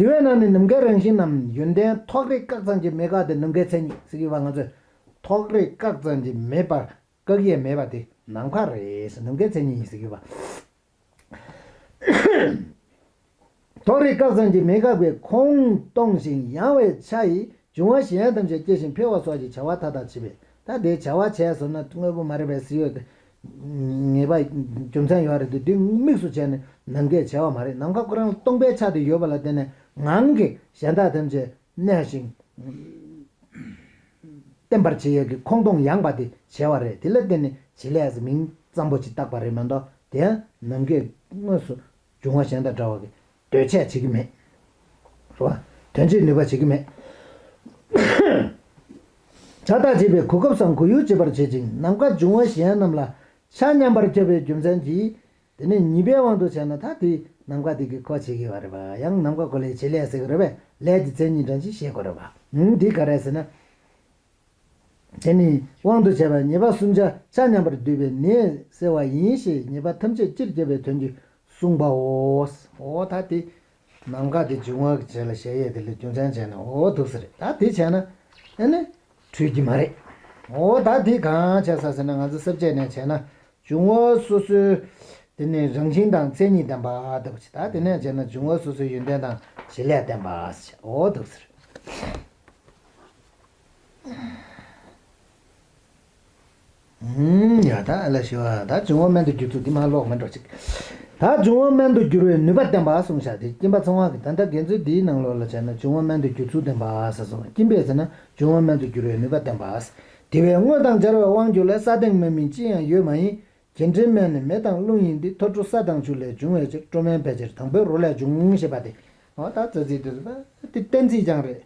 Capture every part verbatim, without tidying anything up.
དེ་བས་ན་ནི་ནམ་མཁའི་རང་བཞིན་ནམ་ཡོན་ཏན་ཐོགས་རེག་བཀག་ཙམ་གྱི་མེད་དགག་དེ་ནམ་མཁའི་མཚན་ཉིད་ཟེར་གྱི་ཡོད་པ། ང་ཚོས་ཐོགས་རེག་བཀག་ཙམ་གྱི་མེད་པར་བཀག་ཡས་མེད་པ་དེ་ནམ་མཁའ་རེད་ཟེར། ནམ་མཁའི་མཚན་ཉིད་ཡིན་ཟེར་གྱི་ཡོད་པ། ཐོགས་རེག་བཀག་ཙམ་གྱི་མེད་དགག་པའི་ཁོང་སྟོང་ཞིང་ཡངས་པའི་ཆ་ཡིས་འབྱུང་བ་གཞན་ཐམས་ཅད་སྐྱེ་ཞིང་འཕེལ་བ་སོགས་ཀྱི་བྱ་བ་མཐའ་དག་བྱེད་པས། ད་དེའི་བྱ་བ་བྱས་ཟེར་ན་དངོས་པོ་མ་རེད་པས་ཟེར་ཡོད་དེ། ངེས་པ་རྒྱུ་མཚན་ཡོད་རེད་དེ། འདི་དམིགས་སུ་བྱས་ནས་ནམ་མཁའི་བྱ་བ་མ་རེད། ནམ་མཁའ་ཁོ་རང་ལ་སྟོང་པའི་ཆ་དེ་ཡོད་པ་ལ་བརྟེན་ནས་ངང་གིས་གཞན་དག་ཐམས་ཅད་གནས་ཤིང་བརྟན་པར་བྱེད་ཡས་ཀྱི་ཁོང་སྟོང་ཡངས་པ་དེ་བྱེད་པ་རེད། དེ་ལ་བརྟེན་ནས་བྱེད་ལས་ཟེར་མིང་ཙམ་པོ་ཅིག་བཏགས་པ་རེད་མ་གཏོགས། དེ་ཡང་ནམ་མཁའི་དངོས་སུ་འབྱུང་བ་གཞན་དང་འདྲ་བ་གི་གདོས་བཅས་བྱེད་ཀྱི་མེད། རེད་བ། དོན་བྱེད་ནུས་པ་བྱེད་ཀྱི་མེད། ཆ་བརྟག་བྱེད་པའི་གོ་སྐབས་སམ་གོ་ཡུལ་བྱེད་པར་བྱེད་ཅིང་། ནམ་མཁའ་འབྱུང་བ་གཞན་རྣམས་ལ་ཆ་མཉམ་པར་ཁྱབ་པའི་རྒྱུ་མཚན་གྱིས། དེ་ནས་ཉེས་པའི་དབང་དུ་བྱས་ན་ད་དེ་ནམ་མཁའ་དེ་གི་ཁོ་བྱེད་ཀྱི་ཡོད་རེད་པ། ཡང་ནམ་མཁའ་ཁོ་ལས་བྱེད་ལས་ཟེར་གྱི་རེད་པས། ལས་ཀྱི་མཚན་ཉིད་འདྲ་ཞིག་བཤད་དགོས་རེད་པ། ཨང་། འདི་ག་རེ་ཟེར་ན། དེ་ནི་དབང་དུ་བྱས་པ་ཉེས་པ་གསུམ་ཆ་ཆ་མཉམ་པར་བསྡུས་པས་ནི་སེལ་བ་ཡིན་ཞེས་ཉེས་པ་ཐམས་ཅད་སྤྱིར་བརྒྱབ་པའི་དོན་གྱིས་གསུངས་པའོ། འོ་ད་དེ་ནམ་མཁའ་དེ་འབྱུང་བ་གི་རྗེས་ལ་བཞག་ཡས་དེ་ལ་རྒྱུ་མཚན་བྱས་ན། འོ་འདུག་ས་རེད། ད་དེ་བྱས་ན་ཨེ་ནི་འཁྲུལ་གྱི་མ་རེད། འོ་ད་དེ་གང་བྱས་ས་ཟེར་ན། ང་ཚོ་ས་བཅད་ནས་བྱས་ན། འབྱུང་བ་སོ་སོའི་དེ་ནི་རང་བཞིན་དང་མཚན་ཉིད་ལྡན་པ་ལྟ་བུ་ཞིག་ད་དེ་ནས་བྱས་ན་འབྱུང་བ་སོ་སོའི་ཡོན་ཏན་དང་བྱེད་ལས་ལྡན་པ་ཞེས། འོ་འདུག་ཟེར། ཨུམ། ཡ་ད་ཨ་ལ་ཞི་བ། ད་འབྱུང་བ་རྨད་དུ་བསྒྱུར་ཚུལ་འདི་མ་ཀློག་མི་འགྲོ་ཅིག་ད་འབྱུང་བ་རྨད་དུ་བསྒྱུར་བའི་ནུས་པ་ལྡན་པ་གསུངས་བཞག་སྟེ། སྐྱིན་པ་ཚང་བ་གི་ད་ལྟ་དགེ་མཚན་འདིའི་ནང་ལོགས་ལ་བྱས་ན་འབྱུང་བ་རྨད་དུ་བསྒྱུར་ཚུལ་ལྡན་པ་ཟེར་སོང་། སྐྱིན་པས་ཟེར་ན་འབྱུང་བ་རྨད་དུ་བསྒྱུར་བའི་ནུས་པ་ལྡན་པ། དེ་བས་དངོས་དང་སྦྱར་བའི་དབང་གྱུར་ལས། ས་སྟེང་སྨན་སྨིན་ཅི་ཡང་ཡོད་མ་ཡིན། གྱེན་འགྲོའི་སྨན་ནི་མེ་དང་རླུང་ཡིན་ཏེ། ཐོར་ཚུགས་ས་དང་ཆུ་ལས་འབྱུང་བའི་ཕྱིར། སྤྲོ་སྨན་ཕལ་ཆེར་དང་པོའི་རོ་ལས་འབྱུང་ཞེས་པ་སྟེ། འོ་ད་རྩ་ཚིག་དེ་ཚོ་དེ་གཏན་ཚིགས་ཀྱང་རེད།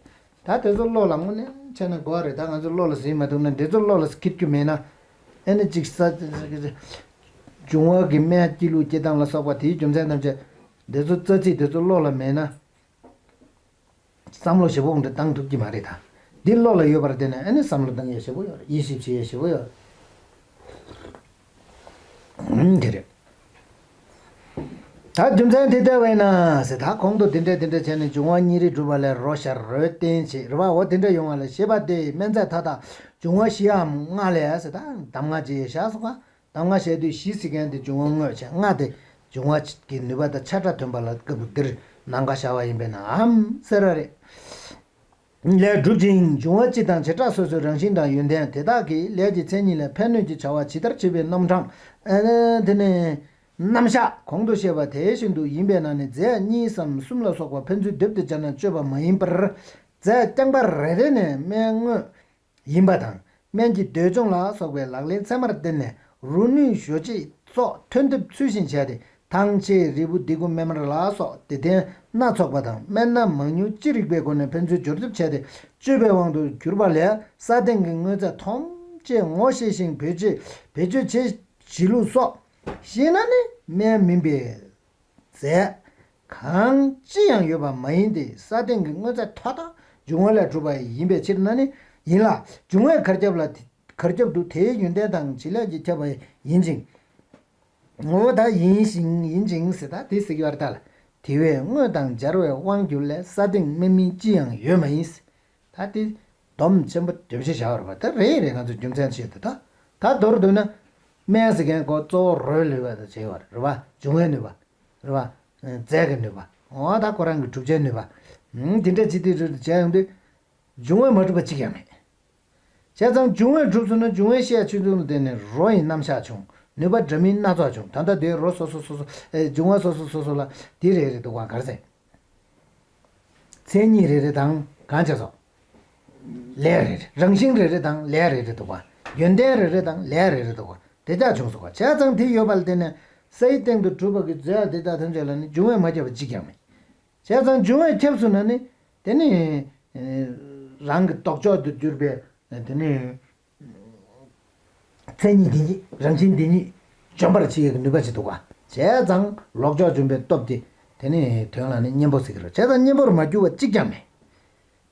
ད་དེ་ཚོ་བློ་ལ་དངོས་གནས་བྱས་ན་དགོས་པ་རེད། ད་ང་ཚོ་བློ་ལ་ཟིན་མ་ཐུབ་ན། འདི་ཚོ་བློ་ལ་འཁྱེར་རྒྱུ་མེད་ན། ཨེ་ནི་ཅིག་ས་འབྱུང་བ་གི་སྨན་སྐྱེ་ལུགས་སྐྱེ་སྟངས་ལ་སོགས་པ་དེའི་རྒྱུ་མཚན་ཐམས་ཅད། འདི་ཚོ་རྩ་ཚིག་དེ་ཚོ་བློ་ལ་མེད་ན། བསམ་བློ་ཞེ་པོ་འདྲ་བཏང་ཐུབ་ཀྱི་མ་རེད་ད། འདི་བློ་ལ་ཡོད་པར་བརྟེན་ནས་ཨ་ནི་བསམ་བློ་བཏང་ཡས་ཞེ་པོ་ཡོད་རེད། དབྱེ་ཞིབ་བྱེད་ཡས་ཞེ་པོ་ཡོད་རེད། ཨུམ། དེ་རེད། ད་རྒྱུ་མཚན་དེ་ལྟ་བས་ན་ཟེར། ད་གོང་དུ་འདི་འདྲ་འདི་འདྲ་བྱས་ནས་འབྱུང་བ་གཉིས་རེ་གྲུབ་པ་ལས་རོ་ཤར་རོའི་རྟེན་བྱེད་རེད་བ། འོ་དེ་འདྲ་ཡོང་བ་ལ་ཞེས་པ་སྟེ། སྨན་རྫས་མཐའ་དག་འབྱུང་བ་བཞིའམ་ལྔ་ལས་ཟེར། ད་གདམས་ངག་ཅིག་བཞག་སོང་ག་གདམས་ངག་བཤད་དུས་བཞི་ཟེར་མཁན་དེ་འབྱུང་བ་དངོས་བྱས། ལྔ་དེ་འབྱུང་བ་གི་ནུས་པ་དང་ཆ་འདྲ་ཐོན་པ་ལ་སྐབས་འདིར་ནམ་མཁའ་ཤར་བ་ཡིན་པས་ནའམ་ཟེར་བ་རེད། ལས་གྲུབ་ཅིང་འབྱུང་བ་སྤྱི་དང་བྱེ་བྲག་སོ་སོའི་རང་བཞིན་དང་ཡོན་ཏན་དེ་དག་གི་ལས་ཀྱི་མཚན་ཉིད་ལས་ཕན་གནོད་ཀྱི་བྱ་བ་ཇི་ལྟར་བྱེད་པའི་རྣམ་གྲངས། ཨ་དེ་ནས་རྣམ་གཞག་གོང་དུ་བཤད་པ་དེ་བཞིན་དུ་ཡིན་པས་ན་ནི། རྫས་གཉིས་སམ་གསུམ་ལ་སོགས་པ་ཕན་ཚུན་བསྡེབས་ཏེ་སྦྱར་ན་སྤྱོད་པ་མ་ཡིན་པར། རྫས་རྐྱང་པ་རེ་རེ་ནས་སྨན་དངོས་ཡིན་པ་དང་། སྨན་གྱི་འདོད་སྦྱོང་ལ་སོགས་པའི་ལག་ལེན་ཚད་མར་བརྟེན་ནས་རོ་ནུས་ཞོ་ཕྱེད་སོགས་ཐོན་ཐབས་ཚུལ་བཞིན་བྱས་ཏེ། ཐང་ཆད། རིལ་བུ་ལྡེ་གུ་སྨན་མར་ལ་སོགས་དེ་ལྡན་སྣ་ཚོགས་པ་དང་། སྨན་སྣ་མང་ཉུང་ཅི་རིགས་པའི་སྒོ་ནས་ཕན་ཚུན་སྦྱོར་སྡེབ་བྱས་ཏེ་སྤྱོད་པའི་དབང་དུ་གྱུར་པ་ལས། ས་སྟེང་གི་དངོས་རྫས་ཐམས་ཅད་ངོ་ཤེས་ཤིང་བེད་སྤྱོད་བེད་སྤྱོད་བྱེད་བྱེད་ལུགས་སོགས་ཤེས་ན་ནི། སྨན་མིན་པའི་རྫས་གང་ཅི་ཡང་ཡོད་པ་མ་ཡིན་ཏེ། ས་སྟེང་གི་དངོས་རྫས་མཐའ་དག་འབྱུང་བ་ལས་གྲུབ་པ་ཡིན་པའི་ཕྱིར་ན་ནི་ཡིན་ལ། འབྱུང་བའི་གར་ཁྱབ་ལ་གར་ཁྱབ་ཏུ་དེའི་ཡོན་ཏན་དང་བྱེད་ལས་ཀྱིས་ཁྱབ་པ་ཡིན་ཅིང་། ངོ་བོ་ད་ཡིན་ཞིང་ཡིན་ཅིང་ཟེར། ད་དེ་ཟེར་གྱི་བར་ད་ལ། དེ་བས་དངོས་དང་སྦྱར་བའི་དབང་གྱུར་ལས། ས་སྟེང་སྨན་སྨིན་ཅི་ཡང་ཡོད་མ་ཡིན། ད་དེ་སྡོམ་ཆེན་པོ་བདེ་བཤད་བྱ་བར་བ་ད་རེད་རེད། ང་ཚོ་རྒྱུ་མཚན་ཆེད་དུ་ད་ད་མདོར་བསྡུས་ན། སྨན་ཟེར་མཁན་ཁོ་གཙོ་བོ་རོའི་ནུས་པ་དང་བྱེད་པ་རེད་བ། འབྱུང་བའི་ནུས་པ་རེད་བ། རྫས་ཀྱི་ནུས་པ། འོ་ད་ཁོ་རང་གི་གྲུབ་ཆའི་ནུས་པ། ཨུམ། དེ་འདྲ་ཅི་སྟེ་རེད་བྱས་ཡོང་དུས། འབྱུང་བས་མ་གྲུབ་པ་གཅིག་ཀྱང་མེད། བྱས་ཙང་འབྱུང་བས་གྲུབ་སོང་ན། འབྱུང་བའི་ཤེས་ཡ་ཆོས་མཚུངས་ལ་བརྟེན་ནས་རོ་ཡི་རྣམ་གཞག་བྱུང་། ནུས་པ་འདྲ་མིན་སྣ་ཚོགས་བྱུང་། ད་ལྟ་དེའི་རོ་སོ་སོ་སོ་སོ། ཨེ། འབྱུང་བ་སོ་སོ་སོ་སོ་ལ་དེ་རེ་རེ་འདུག་ག་ག་རེ་ཟེར། མཚན་ཉིད་རེ་རེ་དང་གང་བྱས་སོ། ལས་རེ་རེ། རང་བཞིན་རེ་རེ་དང་ལས་རེ་རེ་འདུག་ག་ཡོན་ཏན་རེ་རེ་དང་ལས་རེ་རེ་འདུག་ག་དེ་དག་བྱུང་སོང་ག་བྱས་ཙང་དེ་ཡོད་པ་ལ་བརྟེན་ནས་སའི་སྟེང་དུ་གྲུབ་པ་གི་རྫས་དེ་དག་ཐམས་ཅད་ལ་ནི་འབྱུང་བས་མ་ཁྱབ་པ་གཅིག་ཀྱང་མེད། བྱས་ཙང་འབྱུང་བས་ཁྱབ་སོང་ན་ནི། དེ་ནི་རང་གི་ལྡོག་ཕྱོགས་སུ་གྱུར་པའི་དེ་ནི་མཚན་ཉིད་དེ་ཉིད། རང་བཞིན་དེ་ཉིད་འཇོམས་པར་བྱེད་ཡག་གི་ནུས་པ་ཅིག་འདུག་ག་བྱས་ཙང་ལྡོག་ཕྱོགས་འཇོམས་པའི་སྟོབས་དེ། དེ་ནི་དོན་ལ་ནི་གཉེན་པོ་ཟེར་གྱི་རེད། བྱས་ཙང་གཉེན་པོར་མ་གྱུར་པ་གཅིག་ཀྱང་མེད།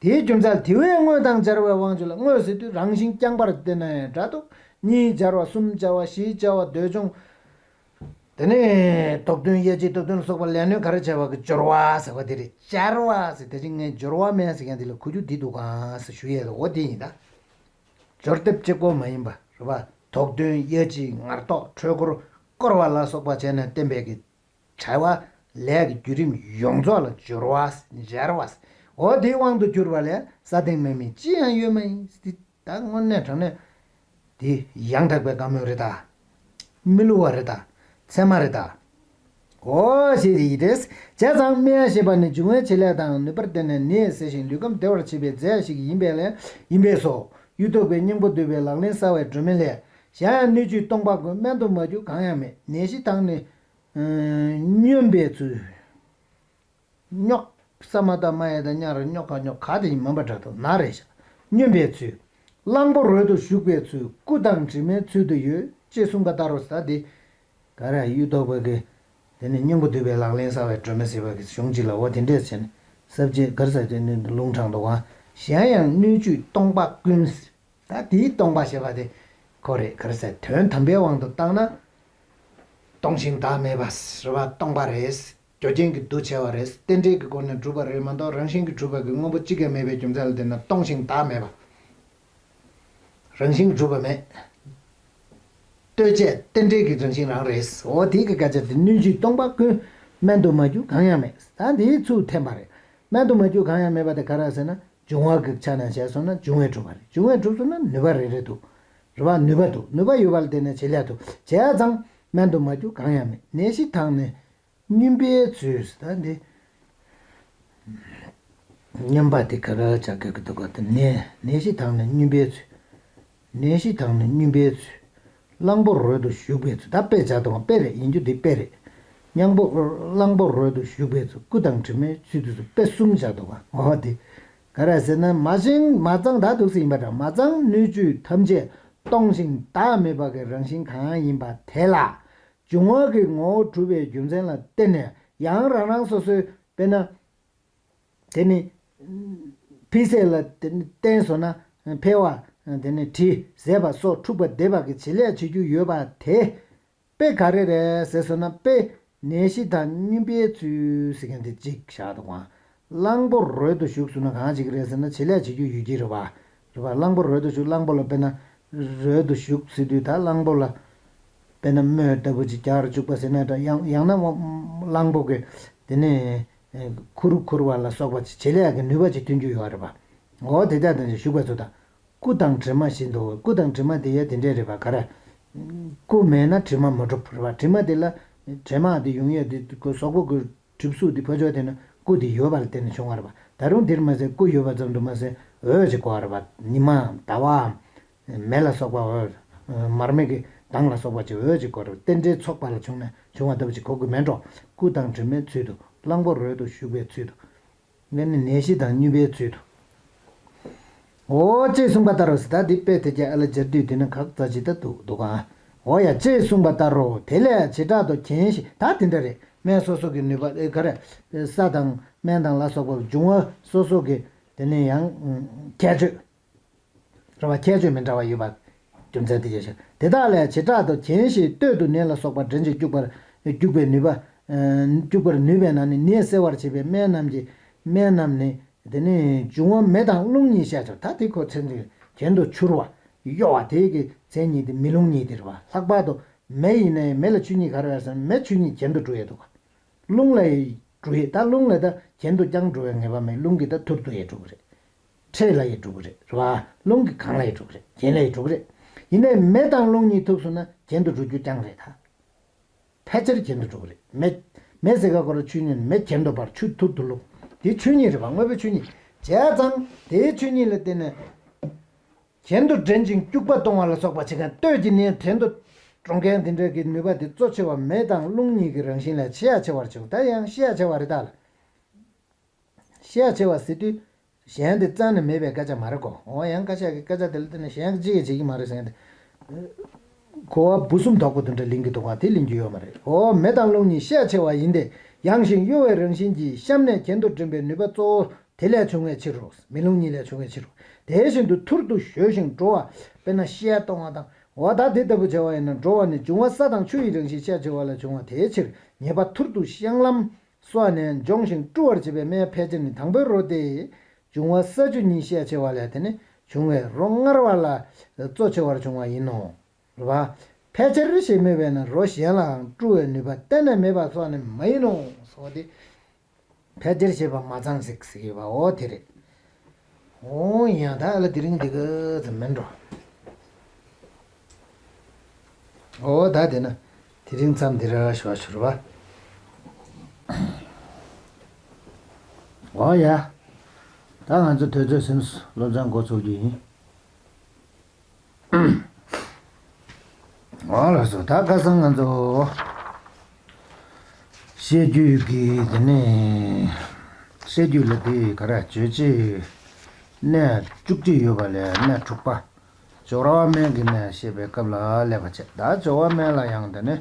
དེའི་རྒྱུ་མཚན་དེ་བས་དངོས་དང་སྦྱར་བའི་དབང་ཕྱུག་ལ། དངོས་ཟེར་དུས་རང་བཞིན་རྐྱང་པར་བསྟན་ན་ཡང་འདྲ་འདུག་གཉིས་སྦྱར་བ། གསུམ་སྦྱར་བ། བཞི་སྦྱར་བ། འདོད་སྦྱོང་ དེ་ནས་ཐོག་དོན་དབྱེ་གཅིག་ཐོག་དོན་ལ་སོགས་པ་ལས་སྣོན་ག་རེ་བྱས་པ་གི་སྦྱོར་བ་ཟེར་བ་དེ་རེད། སྦྱར་བ་ཟེར་དེ་ཅིག་ངས་སྦྱོར་བ་མེད་ཟེར་མཁན་དེ་ལ་གོ་རྒྱུ་འདི་འདུག་གང་ཟེར་ཞུ་ཡས་ལ་འོ་དེ་ཡིན་ད། སྦྱོར་དེབ་གཅིག་པོ་མ་ཡིན་པ་རེད་པ། ཐོག་དོན་དབྱེ་གཅིག་ངར་ཐོག་འཕྲོས་འཁོར་བསྐོར་བ་ལ་སོགས་པ་བྱས་ནས་བསྟན་པའི་གི་བྱ་བ་ལས་ཀྱི་བརྒྱུད་རིམ་ཡོངས་རྫོགས་ལ་སྦྱོར་བ་སྦྱར་བ། འོ་དེའི་དབང་དུ་གྱུར་པ་ལས་ས་སྟེང་མེད་མིན་ཅི་ཡང་ཡོད་མ་ཡིན། ད་དངོས་གནས་དྲང་གནས་དེ་ཡང་དག་པའི་བཀའ་མོལ་རེད་ད། མི་བསླུ་བ་རེད་ད། ཚད་མ་རེད་ད། འོ་ཞེས་ཡིད་རེས་བྱས་ཙང་སྨྲ་ཞེས་པ་ནི་འབྱུང་བའི་བྱེད་ལས་དང་ནུས་པར་བརྟེན་ནས་ནད་སེལ་ཞིང་ལུས་ཁམས་བདེ་བར་བྱེད་པའི་རྫས་ཤིག་ཡིན་པས་ལས་ཡིན་པས་སོ། གཡུ་ཐོག་པའི་སྙིང་པོ་འདུས་པའི་ལག་ལེན་གསར་བའི་སྒྲོན་མེ་ལས། གཞན་ཡང་སྣོད་བཅུད་སྟོང་པ་ཀུན་སྨན་དུ་མ་གྱུར་གང་ཡང་མེད། ནད་གཞི་དང་ནི། སྨྱོན་པའི་ཚུལ། རྙོག་ས་མ་ད་མ་ཡ་ད་ཉག་ར་རྙོག་ག་རྙོག་ག་དེ་ཡིན་མིན་པ་འདྲ་འདུག་ན་རེ་བཞག་སྨྱོན་པའི་ཚུལ། གླང་པོ་རོལ་དུ་ཞུགས་པའི་ཚུལ། སྐུ་དང་གྲིབ་མའི་ཚུལ་དུ་ཡོད་ཅེས་གསུངས་པ་ལྟར་རོ། ས་དེ་ག་ར་གཡུ་ཐོག་པ་གི་དེ་ནི་སྙིང་པོ་འདུས་པའི་ལག་ལེན་གསར་བའི་སྒྲོན་མེ་ཟེར་བ་གི་གཞུང་གཅིག་ལ་འོ་དེ་འདྲས་བྱས་ནས་ས་བཅད་ག་རེ་ཟེར་དེ་ནི་ལུང་དྲངས་འདུག་ག་གཞན་ཡང་སྣོད་བཅུད་སྟོང་པ་ཀུན། ད་དེའི་སྟོང་པ་ཞེས་པ་དེ་ཁོ་རེད། ག་རེ་ཟེར་དོན་དམ་པའི་དབང་དུ་བཏང་ན། སྟོང་ཞིང་བདག་མེད་པ་རེད་པ། སྟོང་པ་རེད། རྒྱུ་རྐྱེན་གྱིས་འདུ་བྱས་པ་རེད། རྟེན་འབྲེལ་གྱི་སྒོ་ནས་གྲུབ་པ་རེད་མ་གཏོགས་རང་བཞིན་གྱིས་གྲུབ་པ་གི་དངོས་པོ་གཅིག་ཀྱང་མེད་པའི་རྒྱུ་མཚན་ལ་བརྟེན་ན་སྟོང་ཞིང་བདག་མེད་པ། རང་བཞིན་གྱིས་གྲུབ་པ་མེད། ལྟོས་བཅས་རྟེན་འབྲེལ་གྱི་རང་བཞིན་རང་རེད། འོ་དེའི་གི་སྐད་ཆ་དེ་སྣོད་བཅུད་སྟོང་པ་ཀུན་སྨན་དུ་མ་གྱུར་གང་ཡང་མེད། ད་འདིའི་ཚུལ་འཐེན་པ་རེད། སྨན་དུ་མ་གྱུར་གང་ཡང་མེད་པ་དེ་ག་རེ་ཟེར་ན། འབྱུང་བ་གི་ཆ་ནས་བྱས་སོང་ན་འབྱུང་བས་གྲུབ་པ་རེད། འབྱུང་བས་གྲུབ་སོང་ན་ནུས་པ་རེ་རེ་འདུག་རེད་པ། ནུས་པ་འདུག་ནུས་པ་ཡོད་པ་ལ་བརྟེན་ནས་བྱེད་ལས་འདུག་བྱས་ཙང་སྨན་དུ་མ་གྱུར་གང་ཡང་མེད། ནད་གཞི་དང་ནི་སྨྱོན་པའི་ཚུལ། ད་འདི་སྨྱོན་པ་དེ་ག་རེ་བྱ་དགོས་ཀྱི་འདུག་ག་དེ་ནད་ནད་གཞི་དང་ནི་སྨྱོན་པའི་ཚུལ། ནད་གཞི་དང་ནི་སྨྱོན་པའི་ཚུལ། གླང་པོ་རོལ་དུ་ཞུགས་པའི་ཚུལ། ད་དཔེ་བྱ་དང་དཔེ་རེད། ཡིན་རྒྱུ་འདི་དཔེ་རེད། གླང་པོ་གླང་པོ་རོལ་དུ་ཞུགས་པའི་ཚུལ། སྐུ་དང་གྲིབ་མའི་ཚུལ་དུ་སུ་དཔེ་གསུམ་བྱ་དང་འོ་དེ། ག་རེ་ཟེར་ན་མ་བྱིན་མ་ཚང་ད་འདུག་སེ་ཡིན་པ་འདྲ། མ་ཚང་སྣོད་བཅུད་ཐམས་ཅད་སྟོང་ཞིང་བདག་མེད་པ་གི་རང་བཞིན་གང་ཡིན་པ་དེ་ལ། འབྱུང་བ་གི་ངོ་བོ་གྲུབ་པའི་རྒྱུ་མཚན་ལ་བརྟེན་ནས་ཡང་རང་རང་སོ་སོའི་དཔེར་ན། དེ་ནི་འཕེལ་ཟད་ལ་དེ་ནི་བརྟེན་སོང་ན་འཕེལ་བ་དེ་ནི་དྲི་ཟད་པ་སོགས་འཁྲུགས་པ་འདེབས་པ་གི་བྱེད་ལས་བྱེད་རྒྱུ་ཡོད་པ་དེ་དཔེ་ག་རེ་རེད་ཟེར་སོང་ན། དཔེ་ནད་གཞི་དང་སྨྱོན་པའི་ཚུལ་ཟེར་མཁན་དེ་གཅིག་བཞག་འདུག་ག་གླང་པོ་རོལ་དུ་ཞུགས་སོང་ན་གང་ཅིག་རེད་ཟེར་ན་བྱེད་ལས་བྱེད་རྒྱུ་ཡོད་ཀྱི་རེད་པ། རེད་པ། གླང་པོ་རོལ་དུ་ཞུགས། གླང་པོ་ལ་དཔེར་ན་རོལ་དུ་ཞུགས་ཟེར་དུས་ད་གླང་པོ་ལ་དཔེར་ན་རྨོས་ལྟ་བུ་ཅིག་རྒྱག་རུ་བཅུག་པ་ཟེར་ན་འདྲ། ཡང་ཡང་ན་གླང་པོ་གི་དེ་ནས་ཁུར་ཁུར་བ་ལ་སོགས་པ་ཅིག་བྱེད་ལས་ཀྱི་ནུས་པ་ཅིག་ཐོན་རྒྱུ་ཡོད་རེད་པ། འོ་དེ་དག་དང་ཞུགས་པ་ཚོ་དང་། སྐུ་དང་གྲིབ་མ་བཞིན་དུ། སྐུ་དང་གྲིབ་མ་དེ་ཡང་དེ་འདྲས་རེད་པ། ག་རེ། སྐུ་མེད་ན་གྲིབ་མ་མ་གྲུབ་རེད་པ། གྲིབ་མ་དེ་ལ་དྲི་མ་དེ་ཡོང་ཡས་དེ་གཟུགས་པོ་གི་གྲིབ་གཟུགས་དེ་ཕར་ཕྱོགས་དེ་ནི་སྐུ་དེ་ཡོད་པ་ལ་བརྟེན་ནས་བྱུང་བ་རེད་པ། ད་རུང་འདིར་མ་ཟད་སྐུ་ཡོད་པ་ཙམ་དུ་མ་ཟད་འོད་ཅིག་གོ་བ་རེད་པ། ཉི་མའམ་ཟླ་བའམ་མེ་ལ་སོགས་པ་འོད། མར་མེ་གི་མདངས་ལ་སོགས་པ་ཅིག་འོད་ཅིག་གོ་རེད་པ། རྟེན་འབྲེལ་ཚོགས་པ་ལ་བྱུང་ནས་བྱུང་བ་ལྟ་བུ་ཅིག་གོ་དགོས་མེད་འགྲོ། སྐུ་དང་གྲིབ་མའི་ཚུལ་དུ། གླང་པོ་རོལ་དུ་ཞུགས་པའི་ཚུལ་དུ། ཨ་ནི་ནད་གཞི་དང་སྨྱོན་པའི་ཚུལ་དུ། འོ་ཅེས་གསུངས་པ་ལྟར་རོ། ད་འདི་དཔེ་དེ་ཀྱང་ཨ་ལ་སྦྱར་དུས་དེ་ནི་ཁག་ཙམ་ཅིག་ད་འདུག་འདུག་ག་འོ་ཡ་ཅེས་གསུངས་པ་ལྟར་རོ། དེ་ལས་བྱེ་བྲག་ཏུ་གྱེན་ཞིང་། ད་དེ་འདྲ་རེད། སྨན་སོ་སོ་གི་ནུས་པ་ཨེ་ག་རེ། ས་དང་སྨན་དང་ལ་སོགས་པ་འབྱུང་བ་སོ་སོ་གི་དེ་ནི་ཡང་ཁྱད་ཆོས། རེད་པ། ཁྱད་ཆོས་མི་འདྲ་བ་ཡོད་པ། རྒྱུ་མཚན་དེ་ཡོད་ཤག་དེ་དག་ལས་བྱེ་བྲག་ཏུ་གྱེན་ཞིང་སྟོད་དུ་ནད་ལ་སོགས་པ་འདྲེན་ཅིང་སྐྱུག་པར་སྐྱུག་པའི་ནུས་པ། སྐྱུག་པར་ནུས་པས་ན་ནི་ནད་སེལ་བར་བྱེད་པའི་སྨན་རྣམས་ཀྱི་སྨན་རྣམས་ནི་དེ་ནི་འབྱུང་བ་མེ་དང་རླུང་གཉིས་ཤས་ཆེར། ད་དེ་ཁོ་མཚན་ཉིད་གྱེན་དུ་འཕྱུར་བ་གཡོ་བ་དེ་གི་མཚན་ཉིད་དེ་མེ་རླུང་གཉིས་དེ་རེད་པ། ལྷག་པར་དུ་མེ་ཡིན་ནའི་མེ་ལ་ཆོས་ཉིད་ག་རེ་ཡོད་ཟེར་ན་མེ་ཆོས་ཉིད་གྱེན་དུ་འགྲོ་ཡས་འདུག་ག་རླུང་ལ་ཡི་འགྲོ་ཡི། ད་རླུང་ལ་ད་གྱེན་དུ་རྐྱང་འགྲོ་བའི་ངེས་པ་མེད། རླུང་གིས་ད་ཐུར་དུ་ཡི་འགྲོ་གི་རེད། འཕྲེད་ལ་ཡི་འགྲོ་གི་རེད། རེད་པ། རླུང་གིས་གང་ལ་ཡི་འགྲོ་གི་རེད། གྱེན་ལ་ཡི་འགྲོ་གི་རེད། ཡིན་ནའི་མེ་དང་རླུང་གཉིས་ཐུག་སོང་ན་གྱེན་དུ་འགྲོ་རྒྱུ་རྐྱང་རེད་ད། ཕལ་ཆེར་གྱེན་དུ་འགྲོ་གི་རེད། མེ་མེ་ཟེར་ག་ཁོ་རང་ཆོས་ཉིད་མེ་གྱེན་དུ་འབར་ཆུ་ཐུར་དུ་བླུགས། དེ་ཆོས་ཉིད་རེད་པ། དངོས་པོའི་ཆོས་ཉིད། བྱས་ཙང་དེའི་ཆོས་ཉིད་ལ་བརྟེན་ནས། གྱེན་དུ་འདྲེན་ཅིང་སྐྱུག་པ་གཏོང་བ་ལ་སོགས་པ་བྱེད་མཁན། སྟོད་ཀྱི་ནད་གྱེན་དུ་འགྲོ་མཁན་དེ་འདྲ་གི་ནུས་པ་དེ་གཙོ་ཆེ་བ་མེ་དང་རླུང་གཉིས་ཀྱི་རང་བཞིན་ལས་ཆེ་ཡ་ཆེ་བར་བྱེད། ད་ཡང་ཤེས་ཡ་ཆེ་བ་རེད་ད། ཤེས་ཡ་ཆེ་བ་ཟེར་དུས་གཞན་དེ་རྩ་ནས་མེད་པའི་སྐད་ཆ་མ་རེད་གོ། འོ་ཡང་བཀའ་ཤག་གི་སྐད་ཆ་དེ་ལ་བརྟེན་ནས་གཞན་གྱིས་བྱེད་ཀྱི་མ་རེད་ཟེར་མཁན་དེ། གོ་བ་འབུ་གསུམ་དོག་པོ་དེ་འདྲ་ལེན་གྱི་འདུག་ག་དེ་ལེན་རྒྱུ་ཡོད་མ་རེད། འོ་མེ་དང་རླུང་གཉིས་ཤས་ཆེ་བ་ཡིན་ཏེ། ཡང་ཞིང་གཡོ་བའི་རང་བཞིན་གྱིས་གཤམ་ནས་གྱེན་དུ་འདྲེན་པའི་ནུས་པ་གཙོ་བོ་དེ་ལས་བྱུང་བའི་ཕྱིར་རོ། མེ་རླུང་གཉིས་ལས་བྱུང་བའི་ཕྱིར་རོ། དེ་བཞིན་དུ་ཐུར་དུ་གཞོལ་ཞིང་འགྲོ་བ། དཔེར་ན་བཤལ་གཏོང་བ་དང་ འོ་ད་དེ་ལྟ་བུ་བྱ་བ་ཡིན་ན་འགྲོ་བ་ནི་འབྱུང་བ་ས་དང་ཆུ་ཡི་རང་བཞིན་ཤས་ཆེ་བ་ལས་བྱུང་བ་དེའི་ཕྱིར་ཉེས་པ་ཐུར་དུ་བཤང་ལམ་སོགས་ནས་འབྱུང་ཞིང་བཀྲུ་བར་བྱེད་པའི་སྨན་ཕལ་ཆེར་ནི་དང་པོའི་རོ་སྟེ། འབྱུང་བ་ས་ཆུ་གཉིས་ཤས་ཆེ་བ་ལས་དེ་ནི་བྱུང་བའི་རོ་མངར་བ་ལ་གཙོ་ཆེ་བར་བྱུང་བ་ཡིན་ནོ། རེད་པ། ཕལ་ཆེར་ཞེས་སྨོས་པས་ན་རོ་གཞན་ལའང་བཀྲུ་བའི་ནུས་པ་གཏན་ནས་མེད་པ་སོགས་ནི་མ་ཡིན་ནོ། སོགས་ཏེ། ཕལ་ཆེར་ཞེས་པ་མ་ཚང་ཟིག་ཟེར་གྱི་ཡོད་པ་འོ་དེ་རེད། འོ་ཡང་ད་ལ་དེ་རིང་འདི་ག་ཙམ་མིན་འགྲོ། འོ་ད་དེ་ན་དེ་རིང་མཚམས་འདི་ར་ཞོ་ཞུར་བ། འོ་ཡ། ད་ང་ཚོ་དུས་ཚོད་ཟིན་སློབ་ཚན་འགོ་ཚུགས་རྒྱུ་ཡིན། འོ་ལགས་སོ། ད་ཁ་སང་ང་ཚོ་བཤད་རྒྱུད་ཀྱི་དེ་ནས་བཤད་རྒྱུད་ལ་དེ་ག་རེ་རྗོད་བྱེད་གནས་བཅུ་གཅིག་ཡོད་པ་ལས་གནས་དྲུག་པ་སྦྱོར་བ་སྨན་གྱི་གནས་བཤད་པའི་སྐབས་ལ་སླེབས་པ་བྱས། ད་སྦྱོར་བ་སྨན་ལ་ཡང་དེ་ནས་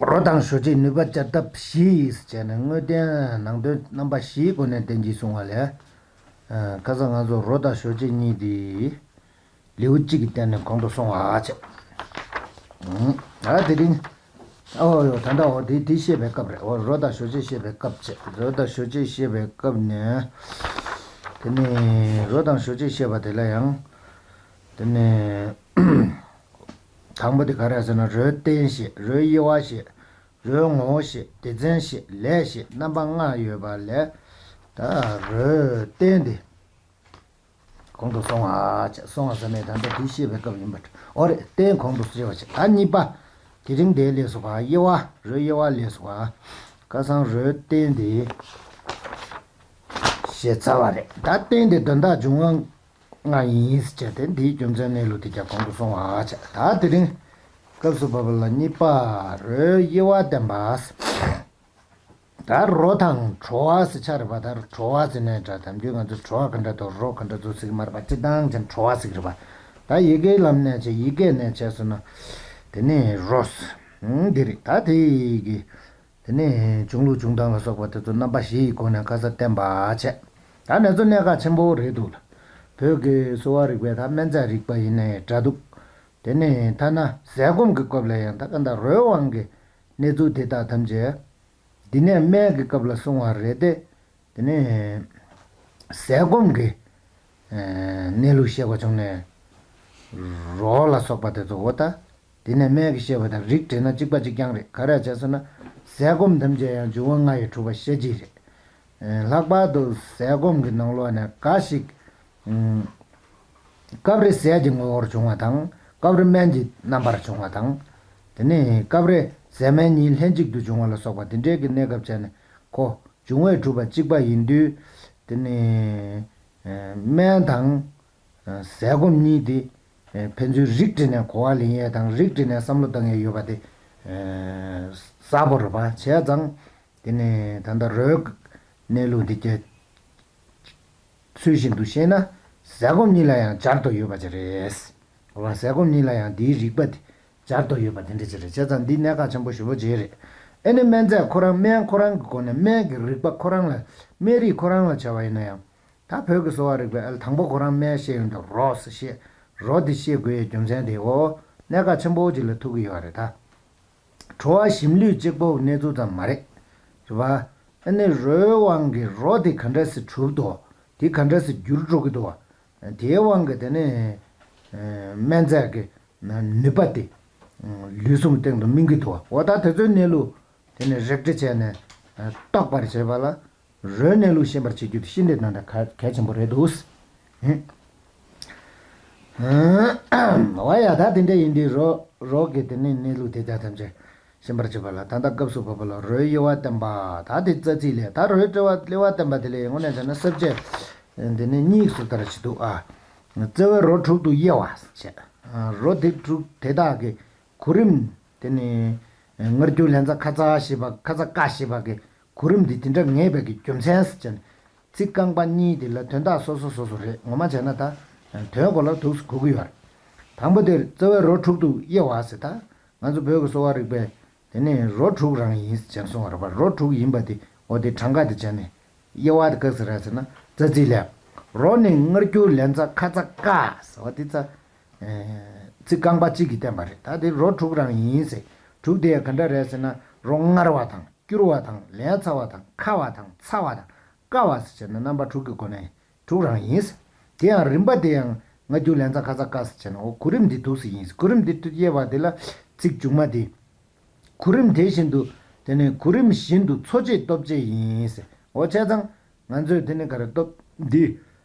རོ་དང་ཞོ་སྤྱད་ནུས་པ་སྦྱར་ཐབས་བཞི་ཡིས་བྱས་ནས་དངོས་བསྟན་ནང་དོན་རྣམ་པ་བཞིའི་སྒོ་ནས་བསྟན་གྱིས་གསུངས་པ་ལས། ཁ་སང་ང་ཚོ་རོ་དང་ཞོ་སྤྱད་གཉིས་དེ་ལེའུ་གཅིག་གི་སྟེང་ནས་གོང་དུ་སོང་བ་བྱས། ཨ་དེ་རིང་། ཨོ་ཡོ་ད་ལྟ་འོ་དེ་དེ་བཤད་པའི་སྐབས་རེད། འོ་རོ་དང་ཞོ་སྤྱད་བཤད་པའི་སྐབས་བྱས། རོ་དང་ཞོ་སྤྱད་བཤད་པའི་སྐབས་ནས། དེ་ནས་རོ་དང་ཞོ་སྤྱད་བཤད་པ་དེ་ལ་ཡང་། དེ་ནས་དང་པོ་དེ་ག་རེ་ཟེར་ན་རོའི་རྟེན་བཤད། རོའི་དབྱེ་བ་བཤད། རོའི་ངོ་བོ་བཤད། སྡེ་ཚན་བཤད། ལས་བཤད། རྣམ་པ་ལྔ་ཡོད་པ་ལས། ད་རོའི་རྟེན་དེ་གོང་དུ་སོང་བ་བྱས། སོང་བ་ཟེར་ནས་ད་ལྟ་དེ་བཤད་པའི་སྐབས་ཡིན་པ་འདྲ། འོ་རེད། རྟེན་གོང་དུ་བཤད་པ་བྱས། ད་གཉིས་པ། དེ་རིང་དེའི་ལས་སུ་ག་དབྱེ་བ། རོའི་དབྱེ་བ་ལས་སུ་ག་ཁ་སང་རོའི་རྟེན་དེ་བཤད་ཚར་བ་རེད། ད་རྟེན་དེ་དོན་དག་འབྱུང་བ་ལྔ་ཡིན་ཟེར་བྱས་ཏེ་འདིའི་རྒྱུ་མཚན་གནས་ལུགས་དེ་ཀྱང་གོང་དུ་སོང་བ་བྱས། ད་དེ་རིང་སྐབས་སུ་བབ་པ་ལ་གཉིས་པ་རོའི་དབྱེ་བ་བསྟན་པ། ད་རོ་དང་བྲོ་བ་ཟེར་ཆ་རེད་པ། ད་བྲོ་བ་ཟེར་ནས་འདྲ་དམ་རྒྱུན་ང་ཚོ་བྲོ་བ་ག་འདྲ་འདུག་རོ་ག་འདྲ་འདུག་ཟེར་གྱི་མ་རེད་པ། སྤྱིར་བཏང་ཅན་བྲོ་བ་ཟེར་གྱི་རེད་པ། ད་ཡི་གེའི་ལམ་ནས་བྱས། ཡི་གེ་ནས་བྱས་སོང་ན་དེ་ནི་རོ་ཟེར། འདི་རེད། ད་དེ་ཡི་གེ་དེ་ནས་འབྱུང་ལུགས་འབྱུང་སྟངས་ལ་སོགས་པ་དེ་ཚོ་རྣམ་པ་བཞི་ཡི་སྒོ་ནས་ཁ་སང་བསྟན་པ་བྱས། ད་ནེ་ཚོ་གནད་འགག་ཆེན་པོ་རེད་འདུག་ལ། བོད་ཀྱི་གསོ་བ་རིག་པའི་ད་སྨན་རྫས་རིག་པ་ཡིན་ནའི་འདྲ་འདུག་དེ་ནས་ཐ་ན་ཟས་སྐོམ་གྱི་སྐབས་ལ་ཡང་ད་ག་འདྲ་རོའི་དབང་གིས་གནས་ཚུལ་དེ་དག་ཐམས་ཅད་འདི་ནས་སྨན་གྱི་སྐབས་ལ་གསུང་བ་རེད་དེ། དེ་ནས་ཟས་སྐོམ་གྱི་གནས་ལུགས་བཤད་པ་བྱུང་ནས་རོ་ལ་སོགས་པ་དེ་ཚོ་འོ་ད། དེ་ནས་སྨན་གྱི་བཤད་པ་དང་རིགས་བསྒྲེས་ན་གཅིག་པ་གཅིག་རྐྱང་རེད། ག་རེ་བྱས་སོང་ན་ཟས་སྐོམ་ཐམས་ཅད་ཡང་འབྱུང་བ་ལྔ་ཡིས་གྲུབ་པ་ཤ་གཅིག་རེད། ལྷག་པར་དུ་ཟས་སྐོམ་གྱི་ནང་ལོགས་ནས་འགའ་ཞིག་སྐབས་རེ་ཟས་ཀྱི་ངོ་བོར་བྱུང་བ་དང་། སྐབས་རེ་སྨན་གྱི་རྣམ་པར་བྱུང་བ་དང་། དེ་ནས་སྐབས་རེ་ཟས་སྨན་གཉིས་ལྷན་ཅིག་ཏུ་བྱུང་བ་ལ་སོགས་པ་དེ་འདྲའི་གི་གནས་སྐབས་བྱས་ནས་ཁོ། འབྱུང་བས་གྲུབ་པ་གཅིག་པ་ཡིན་དུས། དེ་ནི་སྨན་དང་ཟས་སྐོམ་གཉིས་དེ་ཕན་ཚུན་རིགས་བསྒྲེས་ནས་གོ་བ་ལེན་ཡས་དང་རིགས་བསྒྲེས་ནས་བསམ་བློ་བཏང་ཡས་ཡོད་པ་དེ་གསལ་པོ་རེད་པ། བྱས་ཙང་དེ་ནི་ད་ལྟ་རོའི་གནས་ལུགས་འདི་གྱད་ཚུལ་བཞིན་དུ་བཤད་ན་ཟས་སྐོམ་གཉིས་ལ་ཡང་སྦྱར་དུ་ཡོད་པ་ཅིག་རེད། རེད་པ། ཟས་སྐོམ་གཉིས་ལ་ཡང་འདིའི་རིགས་པ་དེ། སྦྱར་དུ་ཡོད་པ་དེ་འདྲ་ཅིག་རེད། བྱས་ཙང་འདི་གནད་འགག་ཆེན་པོ་ཞེ་པོ་ཅིག་རེད། ཨེ་ནི་སྨན་རྫས་ཁོ་རང་སྨན་ཁོ་རང་གི་སྒོ་ནས་སྨན་གྱི་རིགས་པ་ཁོ་རང་ལ་སྨན་རིགས་ཁོ་རང་ལ་བྱ་བ་ཡིན་ན་ཡང་། ད་བོད་ཀྱི་གསོ་བ་རིག་པའི་ཨ་ལ་དང་པོ་ཁོ་རང་སྨན་བཤད་ཡོང་དུས་རོ་ཟེར་བཤད། རོ་འདི་བཤད་དགོས་ཡའི་རྒྱུ་མཚན་དེ་འོ་གནད་འགག་ཆེན་པོ་ཅིག་ལ་ཐུག་གི་ཡོད་རེད་ད། བྲོ་བ་ཞིམ་ལུས་གཅིག་པོ་གནས་ཚུལ་ཙམ་མ་རེད། རེད་པ། ཨ་ནི་རོའི་དབང་གིས་རོ་དེ་ག་འདྲ་སེ་གྲུབ་འདུག་དེ་ག་འདྲ་སེ་འགྱུར་འགྲོ་གི་འདུག་དེའི་དབང་གིས་དེ་ནས་སྨན་རྫས་ཀྱི་ནུས་པ་དེ་ལུས་ཟུངས་སྟེང་དུ་སྨིན་གྱི་འདུག་འོ་ད་དེ་ཚོའི་གནས་ལུགས་དེ་ནས་རིགས་བསྒྲེས་བྱས་ནས་རྟོགས་པར་བྱེད་པ་ལ་རོའི་གནས་ལུགས་ཤེས་པར་བྱེད་རྒྱུ་དེ་ཤིན་ཏུ་ནས་གལ་ཆེན་པོ་རེད་འདུག་འོ་ཡ་ད་དེ་འདྲ་ཡིན་དུས་རོ་རོ་གི་དེ་ནས་གནས་ལུགས་དེ་དག་ཐམས་ཅད། ཤེས་པར་བྱེད་པ་ལ་ད་ལྟ་སྐབས་སུ་བབ་པ་ལ་རོའི་དབྱེ་བ་བསྟན་པ་ད་དེ་རྩ་ཚིག་ལས། ད་རོའི་དབྱེ་བ་དབྱེ་བ་བསྟན་པ་དེ་ལས་དངོས་གནས་བྱས་ན་ས་བཅད་འདི་ནི་གཉིས་སུ་དར་ཞིག་འདུག་ཨ། རྩ་བའི་རོ་དྲུག་ཏུ་དབྱེ་བ་བྱས། རོ་དེ་དྲུག་དེ་དག་གི་གོ་རིམ་དེ་ནི་མངར་སྐྱུར་ལན་ཚྭ་ཁ་ཚ་ཞེས་པ་ཁ་ཚ་ཀ་ཞེས་པ་གི་གོ་རིམ་འདི་དེ་འདྲ་ངེས་པའི་གི་རྒྱུ་མཚན་ཟེར་བྱས་ནས། ཚིག་རྐང་པ་གཉིས་དེ་ལ་དོན་དག་སོ་སོ་སོ་སོ་རེད། ངོ་མ་བྱས་ན་ད་དོན་གོ་ལ་འདུག་སེ་གོ་གི་ཡོད་རེད། དང་པོ་དེར་རྩ་བའི་རོ་དྲུག་ཏུ་དབྱེ་བ་ཟེར། ད་ང་ཚོ་བོད་ཀྱི་གསོ་བ་རིག་པས་དེ་ནས་རོ་དྲུག་རང་ཡིན་ཟེར་གསུངས་པ་རེད་པ། རོ་དྲུག་ཡིན་པ་དེ་འོ་དེ་གྲངས་ཀ་དེ་བྱས་ནས་དབྱེ་བ་དེ་ག་ཟེར་ར་ཟེར་ན་རྩ་ཚིག་ལས། རོ་ནི་མངར་སྐྱུར་ལན་ཚྭ་ཁ་ཚ་ཀ་ཟེར་བ་དེ་ཚ། ཚིག་རྐང་པ་གཅིག་གིས་བསྟན་པ་རེད། ད་དེ་རོ་དྲུག་རང་ཡིན་ཟེར། དྲུག་དེ་ཡང་ག་འདྲ་རེད་ཟེར་ན། རོ་མངར་བ་དང་། སྐྱུར་བ་དང་། ལན་ཚྭ་བ་དང་། ཁ་བ་དང་། ཚ་བ་དང་། བསྐ་བ་ཟེར་བྱས་ན་རྣམ་པ་དྲུག་གི་སྒོ་ནས་དྲུག་རང་ཡིན། དེ་ཡང་རིམ་པ་དེ་ཡང་མངར་སྐྱུར་ལན་ཚྭ་ཁ་ཚ་བསྐ་ཟེར་བྱས་ན། འོ་གོ་རིམ་འདི་འདུག་སེ་ཡིན། གོ་རིམ་འདི་དབྱེ་བ་དེ་ལ་ཚིག་མཇུག་མ་དེ། གོ་རིམ་དེ་བཞིན་དུ། དེ་ནས་གོ་རིམ་བཞིན་དུ་འཚོ་བྱེད་སྟོབས་བཅས་ཡིན། འོ་བྱས་ཙང་ང་ཚོས་དེ་ནས་ག་རེ་སྟོབས་འདི།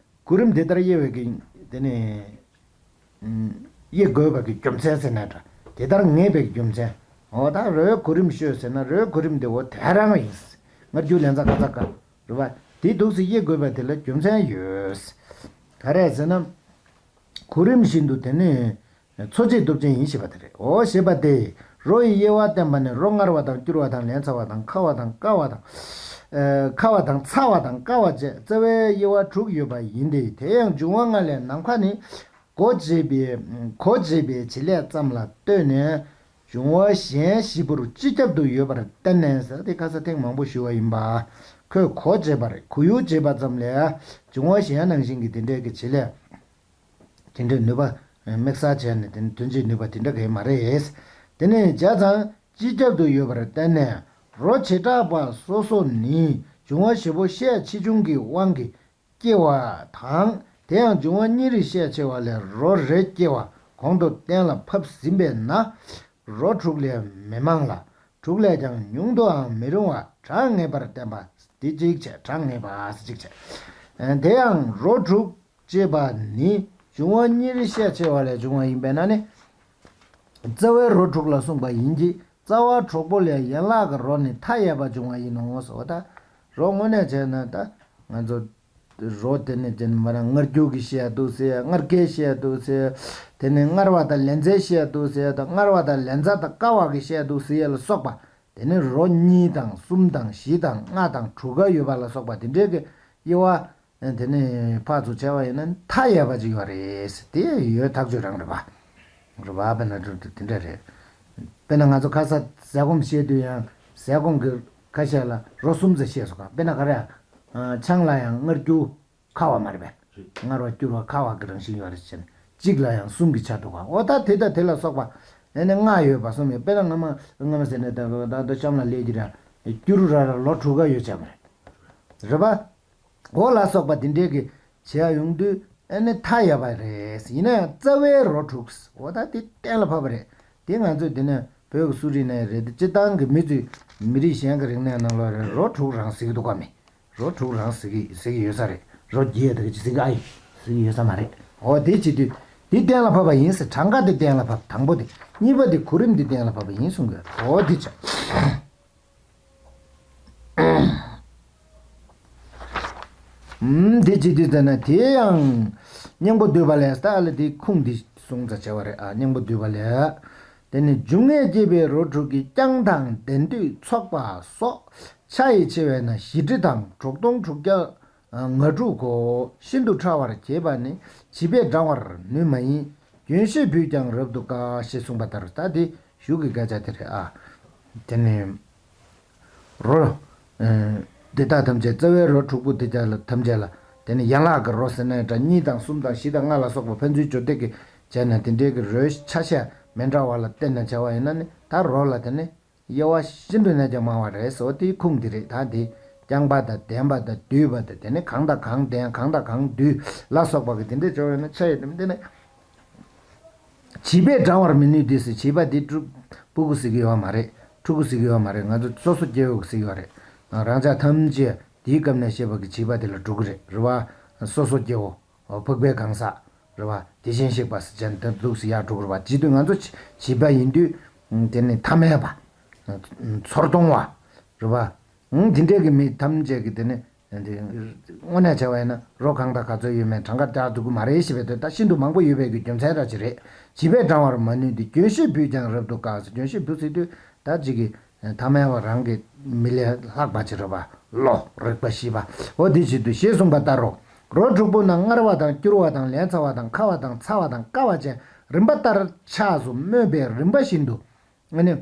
གོ་རིམ་དེ་ལྟར་དབྱེ་བའི་གི་དེ་ནས། དབྱེ་དགོས་པ་གི་རྒྱུ་མཚན་ཟེར་ན་འདྲ། དེ་ལྟར་ངེས་པའི་རྒྱུ་མཚན། འོ་ད་རོའི་གོ་རིམ་ཤོད་ཟེར་ན་རོའི་གོ་རིམ་དེ་འོ་དེ་རང་ཡིན། མངར་སྐྱུར་ལན་ཚྭ་ཁ་ཚ་བསྐ་རེད་པ། དེ་འདུག་སེ་དབྱེ་དགོས་པ་དེ་ལ་རྒྱུ་མཚན་ཡོད། ག་རེ་ཟེར་ན། གོ་རིམ་བཞིན་དུ་དེ་ནི་འཚོ་བྱེད་སྟོབས་ཅན་ཡིན་ཞེས་པ་དེ་རེད། འོ་ཞེས་པ་སྟེ། རོ་ཡི་དབྱེ་བ་བསྟན་པ་ནི་རོ་མངར་བ་དང་། སྐྱུར་བ་དང་། ལན་ཚྭ་བ་དང་། ཁ་བ་དང་། བསྐ་བ་དང་། ཨེ། ཁ་བ་དང་། ཚ་བ་དང་། བསྐ་བ་བཅས་རྩ་བའི་དབྱེ་བ་དྲུག་ཡོད་པ་ཡིན་ཏེ། དེ་ཡང་འབྱུང་བ་ལྔ་ལས། ནམ་མཁའ་ནི་གོ་འབྱེད་པའི། གོ་འབྱེད་པའི་བྱེད་ལས་ཙམ་ལ་ལྟོས་ནས། འབྱུང་བ་གཞན་བཞི་པོར་སྤྱི་ཁྱབ་ཏུ་ཡོད་པར་བསྟན་ནས་ཟེར་ཏེ་ཁ་ས་ཐེངས་མང་པོ་ཞུས་པ་ཡིན་པ། ཁོས་གོ་འབྱེད་པ་རེད། གོ་ཡུལ་འབྱེད་པ་ཙམ་ལས་འབྱུང་བ་གཞན་ནང་བཞིན་གྱི་དེ་འདྲའི་གི་བྱེད་ལས། དེ་འདྲའི་ནུས་པ་དམིགས་བསལ་བྱས་ནས་དེ་ནི་དོན་བྱེད་ནུས་པ་དེ་འདྲ་གང་ཡང་མ་རེད། དེ་ནས་བྱས་ཙང་སྤྱི་ཁྱབ་ཏུ་ཡོད་པར་བསྟན་ནས། རོ་བྱེ་བྲག་པ་སོ་སོ་ནི་འབྱུང་བ་བཞི་པོ་ཤས་ཆེ་ཆུང་གི་དབང་གིས་སྐྱེ་བ་དང་། དེ་ཡང་འབྱུང་བ་གཉིས་རེ་ཤས་ཆེ་བ་ལས་རོ་རེ་སྐྱེ་བ་གོང་དུ་གཏན་ལ་ཕབ་ཟིན་པས་ན། རོ་དྲུག་ལས་མི་མང་ལ། དྲུག་ལས་ཀྱང་ཉུང་དུའང་མི་རུང་བ་གྲངས་ངེས་པར་བསྟན་པ་འདི་གཅིག་བྱས། གྲངས་ངེས་པ་གཅིག་བྱས། དེ་ཡང་རོ་དྲུག་ཅེས་པ་ནི་འབྱུང་བ་གཉིས་རེ་ཤས་ཆེ་བ་ལས་བྱུང་བ་ཡིན་པས་ན་ནི། རྩ་བའི་རོ་དྲུག་ལ་གསུངས་པ་ཡིན་གྱི། རྩ་བ་གྲོགས་པོ་ལས་ཡན་ལག་གི་རོ་ནི་མཐའ་ཡས་པ་འབྱུང་བ་ཡིན་ནོ་ཟེར་བ་དང་། རོ་དངོས་གནས་བྱས་ན་ད་ང་ཚོ་རོ་དེ་ནི་དེ་ནི་མ་ར་མངར་སྐྱུར་གྱི་བཤད་འདུག་ཟེར། མངར་སྐྱེས་བཤད་འདུག་ཟེར། དེ་ནི་མངར་བ་དང་ལན་ཚྭའི་བཤད་འདུག་ཟེར་དང་། མངར་བ་དང་ལན་ཚྭ་དང་བསྐ་བ་གི་བཤད་འདུག་ཟེར་ལ་སོགས་པ། དེ་ནི་རོ་གཉིས་དང་གསུམ་དང་བཞི་དང་ལྔ་དང་དྲུག་ག་ཡོད་པ་ལ་སོགས་པ་དེ་འདྲའི་གི་དབྱེ་བ། དེ་ནས་ཕར་ཚུར་བྱས་པ་ཡིན་ན་མཐའ་ཡས་པ་ཅིག་ཡོད་རེད། དེ་ཡོད་ཐག་ཆོད་རང་རེད་པ། རེད་པ། དཔེར་ན་དེ་འདྲ་རེད། དཔེར་ན་ང་ཚོ་ཁ་ས་ཟས་སྐོམ་བཤད་དུས་ཡང་ཟས་སྐོམ་གྱི་ཁ་ཤས་ལ་རོ་གསུམ་ཟེར་བཤད་སོང་ག་དཔེར་ན་ག་རེ། ཆང་ལ་ཡང་མངར་སྐྱུར་ཁ་བ་མ་རེད་པས། མངར་བ་སྐྱུར་བ་ཁ་བ་གི་རང་བཞིན་ཡོད་རེད་ཟེར་ནས་གཅིག་ལ་ཡང་གསུམ་གྱི་ཆ་འདུག་ག་འོ་ད་དེ་དང་དེ་ལ་སོགས་པ། ཨེ་ནས་ལྔ་ཡོད་པ་གསུམ་ཡོད། དཔེར་ན་ངོ་མ་ངོ་མ་ཟེར་ནས་ད་ད་ད་གཤམ་ལ་སླེབས་ཀྱི་ར། སྐྱུ་རུ་ར་ར་ལོ་དྲུག་ག་ཡོད་ཆ་མ་རེད། རེད་པ། འོ་ལ་སོགས་པ་འདི་འདྲའི་གི་བྱས་ཡོང་དུས་ཨ་ནི་མཐའ་ཡས་པ་རེད། ཡིན་ན་ཡང་རྩ་བའི་རོ་དྲུག་འོ་ད་དེ་གཏན་ལ་ཕབ་པ་རེད། དེ་ང་ཚོས་དེ་ནས་བོད་ཀྱི་གསོ་རིག་ནང་རེད་དེ་སྤྱིར་བཏང་གི་མི་ཚོས་མི་རིགས་གཞན་གྱི་རིག་གནས་ནང་ལོགས་རེད་རོ་དྲུག་རང་ཟེར་གྱི་འདུག་ག་མི་རོ་དྲུག་རང་ཟེར་གྱི་ཟེར་གྱི་ཡོད་ས་རེད། རོ་བརྒྱད་དེ་གི་ཟེར་གྱི་ཨ་ཡི་ཟེར་གྱི་ཡོད་ས་མ་རེད། འོ་དེ་བྱེད་དུས་དེ་གཏན་ལ་ཕབ་པ་ཡིན་ཟེར། གྲངས་ཀ་དེ་གཏན་ལ་ཕབ་དང་པོ་དེ། གཉིས་པ་དེ་གོ་རིམ་དེ་གཏན་ལ་ཕབ་པ་ཡིན་གསུང་གི་འོ་དེ་བྱ། ཨུམ། དེ་ཅི་སྟེ་ཟེར་ན་དེ་ཡང་སྙིང་པོ་བསྡུས་པ་ལས་ད་ལ་དེ་ཁུངས་འདི་གསུངས་ཙ་བྱ་བ་རེད་ཨ། སྙིང་པོ་བསྡུས་པ་ལས། དེ་ནི་འབྱུང་ལྔས་བསྐྱེད་པའི་རོ་དྲུག་གི་རྐྱང་དང་ལྡན་འདུས་ཚོགས་པ་སོགས་ཆ་ཡིས་ཕྱེ་བས་ན་བཞི་ཁྲི་དང་དྲུག་སྟོང་དྲུག་བརྒྱ་ང་དྲུག་གོ། ཤིན་ཏུ་ཕྲ་བར་གྱེས་པ་ནི་བྱིས་པས་བགྲང་བར་ནུས་མ་ཡིན། རྒྱུན་ཤེས་བུས་ཀྱང་རབ་ཏུ་དཀའ་ཞེས་གསུངས་པ་ལྟར་ད་དེ་གཞུག་གི་སྐད་ཆ་དེ་རེད་ཨ། དེ་ནི། རོ། ཨེ། འདི་དག་ཐམས་ཅད་རྩ་བའི་རོ་དྲུག་པོ་དེ་དག་ལ་ཐམས་ཅད་ལ་དེ་ནི་ཡན་ལག་གི་རོ་ཟེར་ན་འདྲ་གཉིས་དང་གསུམ་དང་བཞི་དང་ལྔ་ལ་སོགས་པ་ཕན་ཚུན་སྦྱོར་སྡེ་གི་བྱས་ན་དེ་འདྲའི་གི་རོའི་ཆ་ཤས་མི་འདྲ་བ་ལ་བརྟེན་ནས་བྱ་བ་ཡིན་ན་ནི་ད་རོ་ལ་དེ་ནི་དབྱེ་བ་ཤིན་ཏུ་ནས་ཀྱང་མང་བ་རེད་ཟེར་བ་དེའི་ཁུངས་འདི་རེད། ད་དེ་རྐྱང་པ་དང་ལྡན་པ་དང་བསྡུས་པ་དང་དེ་ནི་གང་དང་གང་ལྡན་གང་དང་གང་བསྡུས་ལ་སོགས་པ་གི་དེ་འདྲའི་སྦྱོར་བ་ཡིན་ན་ཆ་ཡི་དེ་ནི། བྱིས་པས་བགྲང་བར་མི་ནུས་ཏེ་ཟེར། བྱིས་པ་འདི་ཕྲུ་སྤུ་གུ་ཟེར་གྱི་ཡོད་མ་རེད། ཕྲུ་གུ་ཟེར་གྱི་ཡོད་མ་རེད། ང་ཚོ་སོ་སོ་སྐྱེ་བོ་ཟེར་གྱི་ཡོད་རེད། རང་ཅག་ཐམས་ཅད་དེའི་སྐབས་ནས་བཤད་པ་གི་བྱིས་པ་དེ་ལ་འགྲོ་གི་རེད། རེད་བ། སོ་སོ་སྐྱེ་བོ། ཕུག་པའི་གང་ཟག་རེད་བ། དེ་བཞིན་གཤེགས་པ་ཟེར་བྱས་ནས་འདུག་སེ་ཡར་འགྲོ་གི་རེད་བ། བྱེད་དུས་ང་ཚོ་བྱིས་པ་ཡིན་དུས་དེ་ནི་ཐ་མལ་པ། ཚོར་སྟོང་བ། རེད་བ། འདི་འདྲས་ཀྱི་མི་ཐམས་ཅད་ཀྱི་དེ་ནི། དངོས་གནས་བྱས་པ་ཡིན་ན་རོ་གང་དང་ག་ཚོད་ཡོད་མེད་གྲངས་ཀ་བསྟར་ཐུབ་ཀྱི་མ་རེད་ཞེས་པའི་དོན་ད་ཤིན་ཏུ་མང་པོ་ཡོད་པའི་གི་རྒྱུ་མཚན་ར་ཅི་རེད། བྱིས་པས་བགྲང་བར་མ་ནུས་ཏེ། རྒྱུན་ཤེས་བུས་ཀྱང་རབ་ཏུ་དཀའ་ཟེར། རྒྱུན་ཤེས་བུ་ཟེར་དུས་ད་ཅིག་གི་ཐ་མལ་པ་རང་གི་མི་ལས་ལྷག་པ་ཅིག་རེད་པ། བློ་རིག་པ་ཤེས་པ་འོ་དེ་བྱེད་དུས་ཞེས་གསུངས་པ་ལྟར་རོ། རོ་དྲུག་པོ་ནང་མངར་བ་དང་སྐྱུར་བ་དང་ལན་ཚྭ་བ་དང་ཁ་བ་དང་ཚ་བ་དང་བསྐ་བ་བཅས་རིམ་པ་ལྟར་ཆགས་སུ་སྨོས་པའི་རིམ་པ་བཞིན་དུ་ཨ་ནི།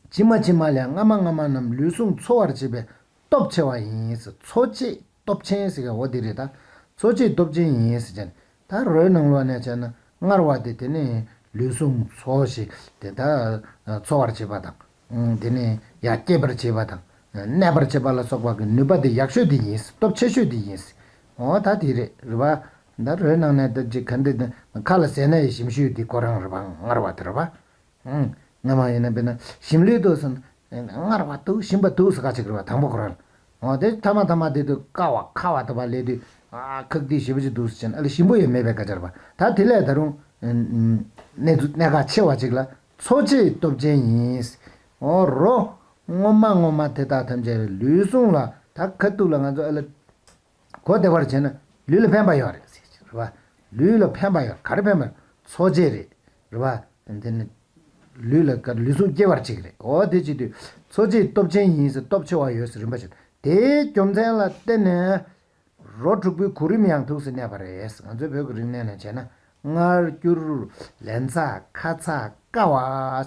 ཇི་མ་ཇི་མ་ལས་སྔ་མ་སྔ་མ་རྣམས་ལུས་ཟུངས་འཚོ་བར་བྱེད་པའི་སྟོབས་ཆེ་བ་ཡིན། འཚོ་བྱེད་སྟོབས་ཆེན་ཟེར་ག་འོ་དེ་རེད་ད། འཚོ་བྱེད་སྟོབས་ཆེན་ཡིན་ཟེར་ཅན། ད་རོའི་ནང་ལོགས་ནས་བྱས་ན་ མངར་བ་དེ་དེ་ནི་ལུས་ཟུངས་འཚོ་ཞིང་དེ་ད་འཚོ་བར་བྱེད་པ་དང་། དེ་ནི་ཡར་སྐྱེད་པར་བྱེད་པ་དང་། གནས་པར་བྱེད་པ་ལ་སོགས་པ་གི་ནུས་པ་དེ་ཡག་ཤོས་དེ་ཡིན། སྟོབས་ཆེ་ཤོས་དེ་ཡིན། འོ་ད་དེ་རེད། རེད་པ། ད་རོའི་ནང་ནས་ད་ཅིག་ག་འདི་ཁ་ལ་ཟས་ན་ཡི་ཞིམ་ཤོས་དེ་ཁོ་རང་རེད་པ། མངར་བ་དེ་རེད་པ། ཨང་། སྔ་མ་ཡིན་ན་དཔེར་ན་ཞིམ་ལུས་འདུག་ཟེར་ན། མངར་བ་འདུག་ཞིམ་པ་འདུག་ཟེར་ཁ་ཅིག་རེད་པ། དང་པོ་ཁོ་རང་། འོ་དེ་ཐ་མ་ཐ་མ་དེ་དུས་བསྐ་བ་ཁ་བ་དུ་བ་ལས་དུས། ཨ་ཁག་དེ་ཞེ་པོ་ཅིག་འདུག་ཟེར་ན་ཨ་ལས་ཞིམ་པོ་ཡང་མེད་པའི་སྐད་ཆ་རེད་པ། ད་དེ་ལས་ད་རུང་གནས་ཚུལ་གནད་འགག་ཆེ་བ་ཅིག་ལ་འཚོ་བྱེད་སྟོབས་ཅན་ཡིན། འོ་རོ་ངོ་མ་ངོ་མ་དེ་དག་ཐམས་ཅད་ལུས་ཟུངས་ལ། ད་ཁ་ཐུག་ལ་ང་ཚོ་ཨ་ལ་གོ་བདེ་བར་བྱས་ན་ལུས་ལ་ཕན་པ་ཡོད་རེད་ཟེར་གྱི་རེད་པ། ལུས་ལ་ཕན་པ་ཡོད། ག་རེ་ཕན་པ། འཚོ་བྱེད་རེད། རེད་པ། དེ་ནི་ལུས་ལ་ག་ལུས་ཟུངས་སྐྱེ་བར་བྱེད་ཀྱི་རེད། འོ་དེ་བྱེད་དུས་འཚོ་བྱེད་སྟོབས་ཆེན་ཡིན་ཟེར། སྟོབས་ཆེ་བ་ཡོད་ཟེར་རིམ་པ་བྱེད། དེའི་རྒྱུ་མཚན་ལ་བརྟེན་ནས་རོ་དྲུག་པོའི་གོ་རིམ་ཡང་ཐུགས་སུ་གནས་པ་རེད། ང་ཚོའི་བོད་ཀྱི་རིག་གནས་ནང་བྱས་ན་མངར་སྐྱུར་ལན་ཚྭ་ཁ་ཚ་བསྐ་བ་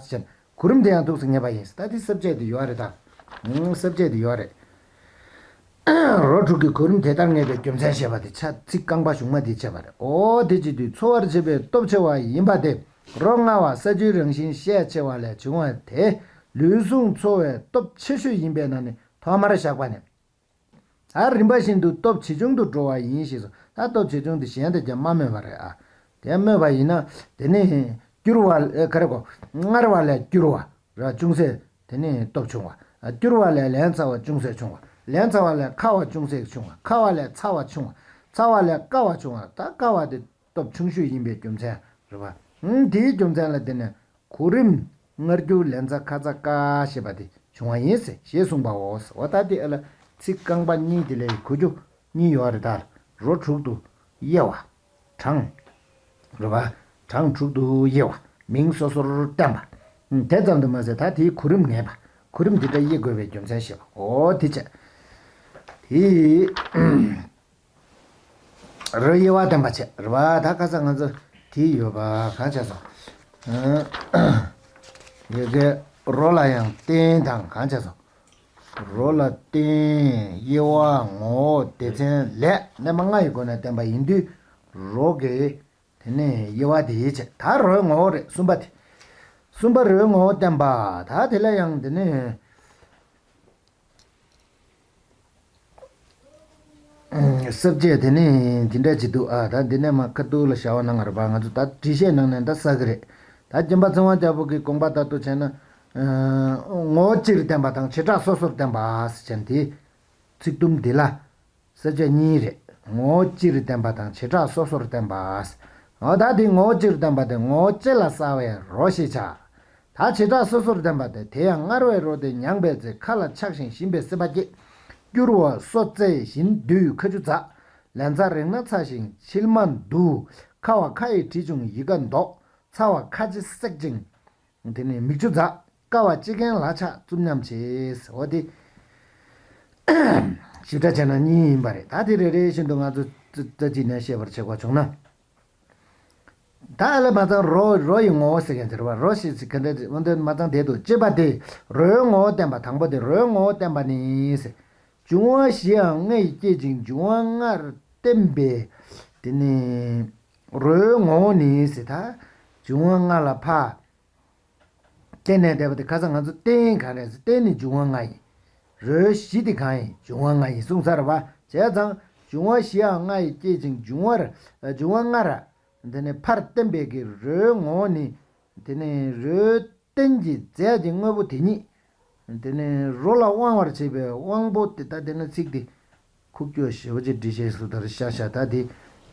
ཟེར་གོ་རིམ་དེ་ཡང་ཐུགས་སུ་ངེས་པ་ཡིན། ད་དེ་ས་བཅད་དེ་ཡོད་རེད་ད། ཨང་། ས་བཅད་དེ་ཡོད་རེད། རོ་དྲུག་གི་གོ་རིམ་དེ་ལྟར་ངེས་པའི་རྒྱུ་མཚན་བཤད་པ་དེ་ཆ་ཚིག་རྐང་པ་གཞུག་མ་དེ་བྱས་པ་རེད། འོ་དེ་བྱེད་དུས་འཚོ་བར་བྱེད་པའི་སྟོབས་ཆེ་བ་ཡིན་པ་དེ། རོ་མངར་བ་ས་ཆུའི་རང་བཞིན་ཤས་ཆེ་བ་ལས་བྱུང་བ་དེ་ལུས་ཟུངས་འཚོ་བའི་སྟོབས་ཆེ་ཤོས་ཡིན་པའི་ནང་ནས་ཐོག་མར་བཞག་པ་ནས། ད་རིམ་པ་བཞིན་དུ་སྟོབས་ཇེ་ཆུང་དུ་འགྲོ་བ་ཡིན་ཞེས་སོ། ད་སྟོབས་ཇེ་ཆུང་དེ་གཞན་དང་ཀྱང་མ་སྨོས་པ་རེད་ཨ། དེ་སྨོས་པ་ཡིན་ན་དེ་ནི་སྐྱུར་བ་ཨེ་ག་རེ་གོ། མངར་བ་ལས་སྐྱུར་བ་ར་ཅུང་ཟད་དེ་ནི་སྟོབས་ཆུང་བ། སྐྱུར་བ་ལས་ལན་ཚྭ་བ་ཅུང་ཟད་ཆུང་བ། ལན་ཚྭ་བ་ལས་ཁ་བ་ཅུང་ཟད་ཆུང་བ། ཁ་བ་ལས་ཚ་བ་ཆུང་བ། ཚ་བ་ལས་བསྐ་བ་ཆུང་བ། ད་བསྐ་བ་དེ་སྟོབས་ཆུང་ཤོས་ཡིན་པའི་རྒྱུ་མཚན་རེད་པ། ཨང་། དེའི་རྒྱུ་མཚན་ལ་བརྟེན་ནས་གོ་རིམ་མངར་སྐྱུར་ལན་ཚྭ་ཁ་ཚ་བསྐ་ཞེས་པ་དེ་བྱུང་བ་ཡིན་ཟེར་ཞེས་གསུངས་པའོ། འོ་ད་དེ་ཨ་ལ་ཚིག་རྐང་པ་གཉིས་དེ་ལས་གོ་རྒྱུ་གཉིས་ཡོད་རེད་ད། རོ་དྲུག་ཏུ་དབྱེ་བ། གྲངས། རེད་པ། གྲངས་དྲུག་ཏུ་དབྱེ་བ། མིང་སོ་སོར་བསྟན་པ། དེ་ཙམ་དུ་མ་ཟད་ད་དེའི་གོ་རིམ་ངེས་པ། གོ་རིམ་འདི་འདྲ་དབྱེ་དགོས་པའི་རྒྱུ་མཚན་བཤད་པ། འོ་དེ་བྱས། དེ་རོའི་དབྱེ་བ་བསྟན་པ་བྱས་རེད་པ། ད་ཁ་སང་ང་ཚོ་དེ་ཡོད་པ་གང་བྱས་སོང་། ཡ་གི་རོ་ལ་ཡང་རྟེན་དང་གང་བྱས་སོང་། རོ་ལ་རྟེན། དབྱེ་བ། ངོ་བོ། སྡེ་ཚན་ལས་རྣམ་པ་ལྔ་ཡི་སྒོ་ནས་བསྟན་པ་ཡིན་དུས། རོ་གི་དེ་ནས་དབྱེ་བ་དེ་ཡིས་བྱས། ད་རོའི་ངོ་བོ་རེད། གསུམ་པ་དེ། གསུམ་པ་རོའི་ངོ་བོ་བསྟན་པ། ད་དེ་ལ་ཡང་དེ་ནས་ས་བཅད་དེ་ནས་དེ་འདྲ་ཅིག་འདུག་ཨ། ད་འདི་ནས་མར་ཁ་ཐུག་ལ་བྱ་བ་གནང་བ་རེད་པ། ང་ཚོ་ད་འགྲེལ་བཤད་ནང་ནས་ད་བསགས་ཀྱི་རེད། ད་སྦྱིན་པ་ཚེ་དབང་རྒྱལ་པོ་གི་དགོངས་པ་ལྟར་དུ་བྱས་ན། ངོ་བོ་སྤྱིར་བསྟན་པ་དང་བྱེ་བྲག་སོ་སོར་བསྟན་པ་ཟེར་བྱས་ནས་དེ། ཚིག་དུམ་འདི་ལ་ས་བཅད་གཉིས་རེད། ངོ་བོ་སྤྱིར་བསྟན་པ་དང་བྱེ་བྲག་སོ་སོར་བསྟན་པ། འོ་ད་དེ་ངོ་བོ་སྤྱིར་བསྟན་པ་དེ་ངོ་བོ་ལྕེ་ལ་སྲ་བའི་རོ་ཞེས་བྱ། ད་བྱེ་བྲག་སོ་སོར་བསྟན་པ་དེ་དེ་ཡང་མངར་བའི་རོ་དེ་མྱངས་པའི་ཚེ་ཁ་ལ་ཆགས་ཤིང་ཞིམ་པའི་སྲེད་པ་སྐྱེ། སྐྱུར་བ་སོ་རྩེ་བཞིན་དུས་ཁ་ཆུ་འཛག། ལན་ཚྭ་རེག་ན་ཚ་ཞིང་མཆིལ་མ་འདུ། ཁ་བ་ཁ་ཡི་དྲི་བྱུང་ཡི་ག་མདོག། ཚ་བ་ཁ་ལྕེ་སྲེག་ཅིང་། དེ་ནས་མིག་ཆུ་འཛག། བསྐ་བ་ལྕེ་རྐན་ལ་ཆགས་རྩུབ་ཉམས་བྱེད། འོ་དེ་ཞིབ་ཕྲ་བྱས་ན་གཉིས་ཡིན་པ་རེད། ད་དེ་རེ་རེ་བཞིན་དུ་ང་ཚོ་རྩ་རྩ་གཅིག་ནས་བཤད་པར་བྱེད་དགོས་བྱུང་ན། ད་ཨ་ལས་མ་ཚང་རོ་རོ་ཡི་ངོ་བོ་ཟེར་མཁན་དེ་རེད་པ། རོ་ཞེས་ཟེར་མཁན་དེ་འོན་ཏེ་མ་ཚང་དེ་འདུག་ཅེས་པ་དེ་རོའི་ངོ་བོ་བསྟན་པ། དང་པོ་དེ་རོའི་ངོ་བོ་བསྟན་པ་ནི། འབྱུང་བ་བཞིའང་ལྔ་ཡིས་བསྐྱེད་ཅིང་འབྱུང་བ་ལྔར་བརྟེན་པའི་དེ་ནི་རོའི་ངོ་བོ་ནི་ཟེར། ད་འབྱུང་བ་ལྔ་ལ་ཕར་བརྟེན་ནས་བསྡད་པ་དེ་ཁ་སང་ང་ཚོ་རྟེན་གང་རེད་ཟེར། རྟེན་ནི་འབྱུང་བ་ལྔ་ཡིན། རོའི་གཞི་དེ་གང་ཡིན། འབྱུང་བ་ལྔ་ཡིན་གསུངས་ཚར་བ། བྱས་ཙང་འབྱུང་བ་བཞིའང་ལྔ་ཡིས་བསྐྱེད་ཅིང་འབྱུང་བར་འབྱུང་བ་ལྔར་དེ་ནི་ཕར་བརྟེན་པའི་གི་རོའི་ངོ་བོ་ནི། དེ་ནི་རོའི་རྟེན་གྱི་རྫས་ཀྱི་དངོས་པོ་དེ་ཉིད། དེ་ནི་རོ་ལ་དབང་བར་བྱེད་པའི་དབང་པོ་དེ། ད་དེ་ནི་ཚིག་དེ་ཁུག་ཀྱོག་ཞེ་པོ་ཅིག་འབྲི་ཤེས་སུ་དར་ཤ་ཤ། ད་དེ་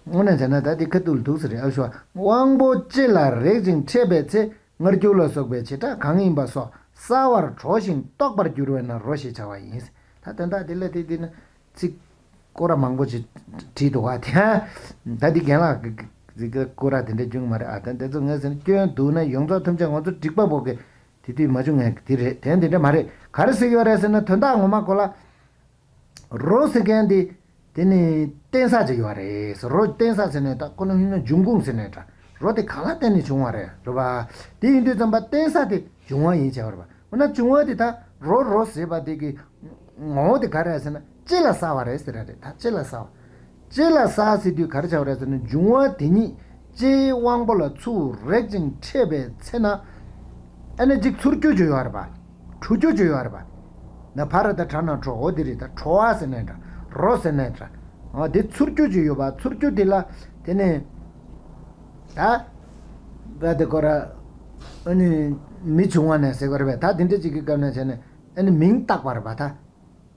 དངོས་གནས་བྱས་ན་ད་དེ་ཁ་ཐུག་ལ་འདུག་ས་རེད། ཨ་ཤོ། དབང་པོ་ལྕེ་ལ་རེག་ཅིང་འཕྲད་པའི་ཚེ་མངར་སྐྱུར་ལ་སོགས་པའི་བྱེ་བྲག་གང་ཡིན་པ་སོགས་སྲ་བར་བྲོ་ཞིང་རྟོག་པར་འགྱུར་བས་ན་རོ་ཞེས་བྱ་བ་ཡིན། ད་དོན་དག་དེ་ལ་དེ་དེ་ནི་ཚིག་སྐོར་ར་མང་པོ་ཅིག་བྲིས་འདུག་བ། དེ་ད་འདི་རྒན་ལགས་ཀྱི་སྐོར་ར་དེ་འདྲ་བྱུང་མ་རེད་ཨ། ད་འདི་ཚོ་ངས་ཟེར་ན་སྐྱོན་འདུག་ན་ཡོངས་རྫོགས་ཐམས་ཅད་ང་ཚོ་འགྲིག་པ་པོ་གི་དེ་དུས་མ་བྱུང་ངས་དེ་རེད། དེ་འདི་འདྲ་མ་རེད། ག་རེ་ཟེར་གྱི་ཡོད་རེད་ཟེར་ན་དོན་དག་ངོ་མ་གོ་ལ། རོ་ཟེར་མཁན་འདི་དེ་ནི་བརྟེན་ས་ཅིག་ཡོད་རེད། རོ་བརྟེན་ས་ཟེར་ནས་ད་ཁོ་ན་ཧུན་ན་འབྱུང་ཁུངས་ཟེར་ནས་འདྲ། རོ་དེ་གང་ལ་བརྟེན་ནས་བྱུང་བ་རེད། རེད་པ། དེ་ཡིན་དུས་ཙམ་པ་བརྟེན་ས་དེ་འབྱུང་བ་ཡིན་བྱས་པ་རེད་པ། འོ་ན་འབྱུང་བ་དེ་ད་རོ་རོ་ཟེར་བ་དེ་གི་ངོ་བོ་དེ་ག་རེ་རེད་ཟེར་ན་ལྕེ་ལ་སྲ་བ་རེད་ཟེར་ར་རེད། ད་ལྕེ་ལ་སྲ་བ། ལྕེ་ལ་སྲ་ཟེར་དུས་ག་རེ་བྱ་བ་རེད་ཟེར་ན་འབྱུང་བ་དེ་ཉིད་ ལྕེའི་དབང་པོ་ལ་ཚུར་རེག་ཅིང་འཕྲད་པའི་ཚེ་ན། ཨ་ནི་ཅིག་ཚུར་རྒྱུ་ཅིག་ཡོད་རེད་པ། འཁྲུ་རྒྱུ་ཅིག་ཡོད་རེད་པ། ན་ཕ་ར་ད་དྲ་ན་དྲོ་འོ་དེ་རེད་ད། དྲོ་བ་ཟེར་ནའི་འདྲ། རོ་ཟེར་ནའི་འདྲ། འོ་དེ་ཚུར་རྒྱུ་ཅིག་ཡོད་པ། ཚུར་རྒྱུ་དེ་ལ་དེ་ནས་ད་ག་དེ་ཀོ་ར། ཨ་ནི་མི་བྱུང་བ་ནས་ཟེར་གོ་རེད་པས། ད་དེ་འདྲ་ཅིག་གི་སྐབས་ནས་བྱས་ནས་ཨ་ནི་མིང་བཏགས་པ་རེད་པ་ད།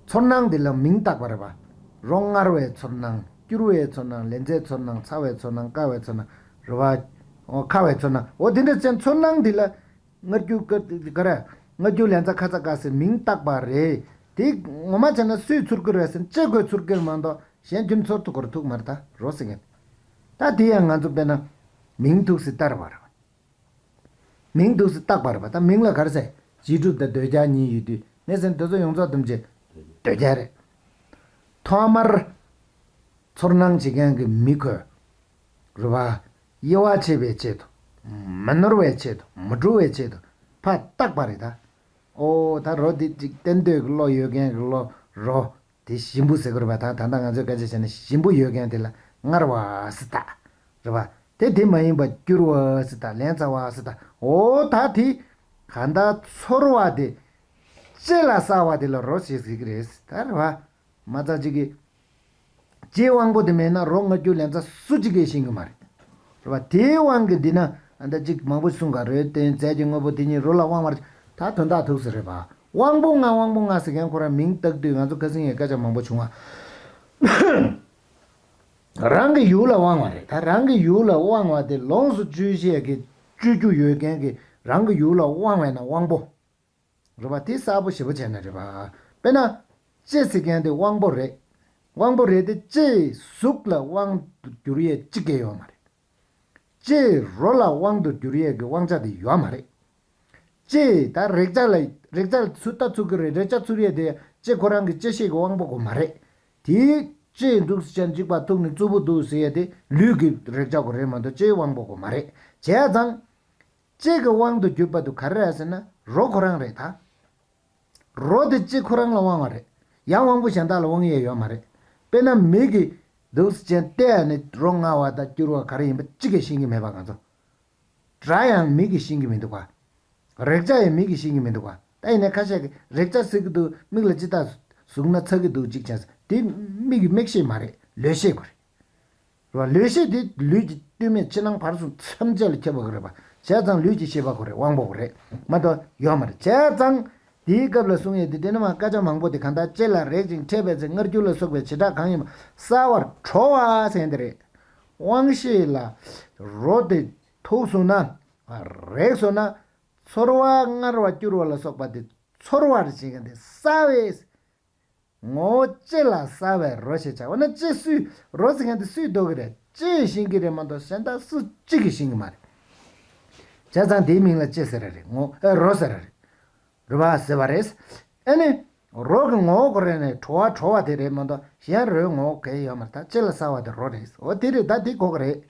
ཚོར་སྣང་འདི་ལ་མིང་བཏགས་པ་རེད་པ། རོ་མངར་བའི་ཚོར་སྣང་། སྐྱུར་བའི་ཚོར་སྣང་། ལན་ཚྭའི་ཚོར་སྣང་། ཚ་བའི་ཚོར་སྣང་། བསྐ་བའི་ཚོར་སྣང་། རེད་པ། འོ་ཁ་བའི་ཚོར་སྣང་། འོ་དེ་འདྲ་ཅན་ཚོར་སྣང་འདི་ལ་མངར་སྐྱུར་ཀ་ག་ར། མངར་སྐྱུར་ལན་ཚྭ་ཁ་ཚ་དགའ་ཟེར་མིང་བཏགས་པ་རེད། དེ་ངོ་མ་བྱས་ན་སུས་ཚུར་རྒྱུ་རེད་ཟེར་ན་ལྕེ་ཁོས་ཚུར་རྒྱུ་མ་གཏོགས་གཞན་རྒྱུ་ཚོར་ཐུབ་ཀྱི་རེད་ཐུབ་མ་རེད་ད། རོ་ཟེར་མཁན་ད་དེ་ཡང་ང་ཚོ་དཔེར་ན་མིང་འདུག་སེ་བཏགས་པ་རེད། མིང་འདུག་སེ་བཏགས་པ་རེད་པ། ད་མིང་ལ་ག་རེ་ཟེར། རྗེས་གྲུབ་དང་ཟློས་སྦྱར་གཉིས་ཡོད་དུས་ངས་ཟེར་ན་དེ་ཚོ་ཡོངས་རྫོགས་བསྡོམས་བྱས་ཟློས་སྦྱར་རེད། ཐོག་མར་ཚོར་སྣང་བྱེད་མཁན་གྱི་མི་ཁོས། རེད་པ། དབྱེ་བ་ཕྱེ་བའི་ཆེད་དུ། མི་ནོར་བའི་ཆེད་དུ། མི་འཁྲུལ་བའི་ཆེད་དུ་ཕར་བཏགས་པ་རེད་ད། ཨོ་ད་རོ་འདི་ཅིག་བསྟན་འདོད་ཀྱི་བློ་ཡོད་མཁན་གྱི་བློ་རོ། དེ་ཞིམ་པོ་ཟེར་དགོས་རེད་པ། ད་ད་ལྟ་ང་ཚོས་སྐད་ཆ་བཤད་ན་ཞིམ་པོ་ཡོད་མཁན་དེ་ལ་མངར་བ་ཟེར་ད། རེད་པ། དེ་དེ་མ་ཡིན་པ་སྐྱུར་བ་ཟེར་ད། ལན་ཚྭ་བ་ཟེར་ད། འོ་ད་དེ་གང་ལྟར་ཚོར་བ་དེ་ལྕེ་ལ་ཟ་བ་དེ་ལ་རོ་ཞེས་ཟེར་གྱི་རེད་ད། རེད་པ། མ་རྩ་གཅིག་གིས་ལྕེའི་དབང་པོ་དེ་མེད་ན་རོ་མངར་སྐྱུར་ལན་ཚྭ་སུ་གཅིག་གིས་ཤེས་ཀྱི་མ་རེད། རེད་པ། དེའི་དབང་གིས་འདི་ན་ཨ་ད་གཅིག་མང་པོ་གསུངས་ག་རོའི་རྟེན་རྫས་ཀྱི་དངོས་པོ་དེ་ཉིད་རོ་ལ་དབང་བར། ད་དོན་དག་ཐུག་ས་རེད་པ། དབང་པོ་ལྔ་དབང་པོ་ལྔ་ཟེར་མཁན་ཁོ་རང་མིང་བཏགས་དུས་ང་ཚོ་ཁ་སང་ཡང་སྐད་ཆ་མང་པོ་བྱུང་བ། རང་གི་ཡུལ་ལ་དབང་བ་རེད་ད། རང་གི་ཡུལ་ལ་དབང་བ་དེ་ལོངས་སུ་སྤྱོད་ཤེས་ཀྱི་སྤྱོད་རྒྱུ་ཡོད་མཁན་གྱི་རང་གི་ཡུལ་ལ་དབང་བས་ན་དབང་པོ། རེད་པ། དེ་གསལ་པོ་ཞེ་པོ་བྱས་ན་རེད་པ། དཔེར་ན། ལྕེ་ཟེར་མཁན་དེ་དབང་པོ་རེད། དབང་པོ་རེད་དེ་ལྕེ་གཟུགས་ལ་དབང་དུ་གྱུར་ཡས་གཅིག་ཀྱང་ཡོད་མ་རེད། ལྕེ་རོ་ལ་དབང་དུ་གྱུར་ཡས་ཀྱི་དབང་ཆ་དེ་ཡོད་མ་རེད། ལྕེ་ད་རེག་བྱ་ལ་རེག་བྱ་ལ་ཚུར་ལྟ་ཚུར་གྱི་རེད། རེག་བྱ་ཚུར་ཡས་དེ་ལྕེ་ཁོ་རང་གི་ལྕེ་ཤེས་ཀྱི་དབང་པོ་གོ་མ་རེད། དེའི་ལྕེ་འདུག་ཟེར་ཅན་འཇིགས་པ་ཐུག་ནས་རྩུབ་པོ་འདུག་ཟེར་ཡས་དེ་ལུས་ཀྱི་རེག་བྱ་གོ་རེད་མ་གཏོགས་ལྕེའི་དབང་པོ་གོ་མ་རེད། བྱས་ཙང་། ལྕེ་གི་དབང་དུ་གྱུར་པ་དུ་ག་རེ་རེད་ཟེར་ན་རོ་ཁོ་རང་རེད་ད། རོ་དེ་ལྕེ་ཁོ་རང་ལ་དབང་བ་རེད། ཡང་དབང་པོ་གཞན་དག་ལ་དབང་ཡས་ཡོད་མ་རེད། དཔེར་ན་མི་གིས་འདུག་སེ་བྱས་ནས་བལྟས་ནས་རོ་མངར་བ་དང་སྐྱུར་བ་ག་རེ་ཡིན་པ་གཅིག་ཀྱང་ཤེས་ཀྱི་མེད་པ་ང་ཚོ། སྒྲ་ཡང་མིག་གིས་ཤེས་ཀྱི་མི་འདུག་ག་རེག་བྱ་ཡང་མིག་གིས་ཤེས་ཀྱི་མི་འདུག་ག་ད་ཡིན་ནའི་ཁ་ཤས་ཀྱིས་རེག་བྱ་ཟེར་གྱི་འདུག་མིག་ལ་ཅི་ལྟར་ཟུག་ན་ཚ་གི་འདུག་ཅིག་བྱས། དེ་མིག་གི་མིག་ཤེས་མ་རེད། ལུས་ཤེས་དགོས་རེད། རེད་པ། ལུས་ཤེས་དེ་ལུས་ཀྱི་སྟོད་སྨད་ཕྱི་ནང་བར་གསུམ་ཐམས་ཅད་ལ་ཁྱབ་པ་རེད་པ། བྱས་ཙང་ལུས་ཀྱི་ཤེས་པ་ཁོ་རེ་དབང་པོ་ཁོ་རེ་མ་གཏོགས་ཡོད་མ་རེད། བྱས་ཙང་དེའི་སྐབས་ལ་གསུང་ཡས་དེ་དེ་ནི་མ་སྐད་ཆ་མང་པོ་དེ་གང་ལྟར་ལྕེ་ལ་རེག་ཅིང་འཕྲད་པའི་ཚེ་མངར་སྐྱུར་ལ་སོགས་པའི་བྱེ་བྲག་གང་ཡིན་པ་གསལ་བར་བྲོ་བ་ཟེར་མཁན་དེ་རེད། དབང་ཤེས་ལ་རོ་དེ་ཐུག་སོང་ན། རེག་སོང་ན། ཚོར་བ་མངར་བ་སྐྱུར་བ་ལ་སོགས་པ་དེ་ཚོར་བར་བྱེད་མཁན་དེ་གསལ་བའི། ངོ་བོ་ལྕེ་ལ་གསལ་བའི་རོ་ཞེས་བྱ། འོ་ན་ལྕེ་སུས་རོ་ཟེར་མཁན་དེ་སུས་འདོགས་ཀྱི་རེད། ལྕེས་ཤེས་ཀྱི་རེད་མ་གཏོགས་གཞན་དག་སུ་གཅིག་གིས་ཤེས་ཀྱི་མ་རེད། བྱས་ཙང་དེའི་མིང་ལ་ལྕེ་ཟེར་ར་རེད། ངོ་ཨེ་རོ་ཟེར་ར་རེད། རེད་པ་ཟེར་བ་རེད། ཨེ་ནི། རོ་གི་ངོ་བོ་ཁོ་རེ་ནས་བྲོ་བ་བྲོ་བ་དེ་རེད་མ་གཏོགས་གཞན་རོའི་ངོ་བོ་གང་ཡང་ཡོད་མ་རེད། ད་ལྕེ་ལ་གསལ་བ་དེ་རོ་རེད། འོ་དེ་རེད། ད་དེ་གོ་གི་རེད།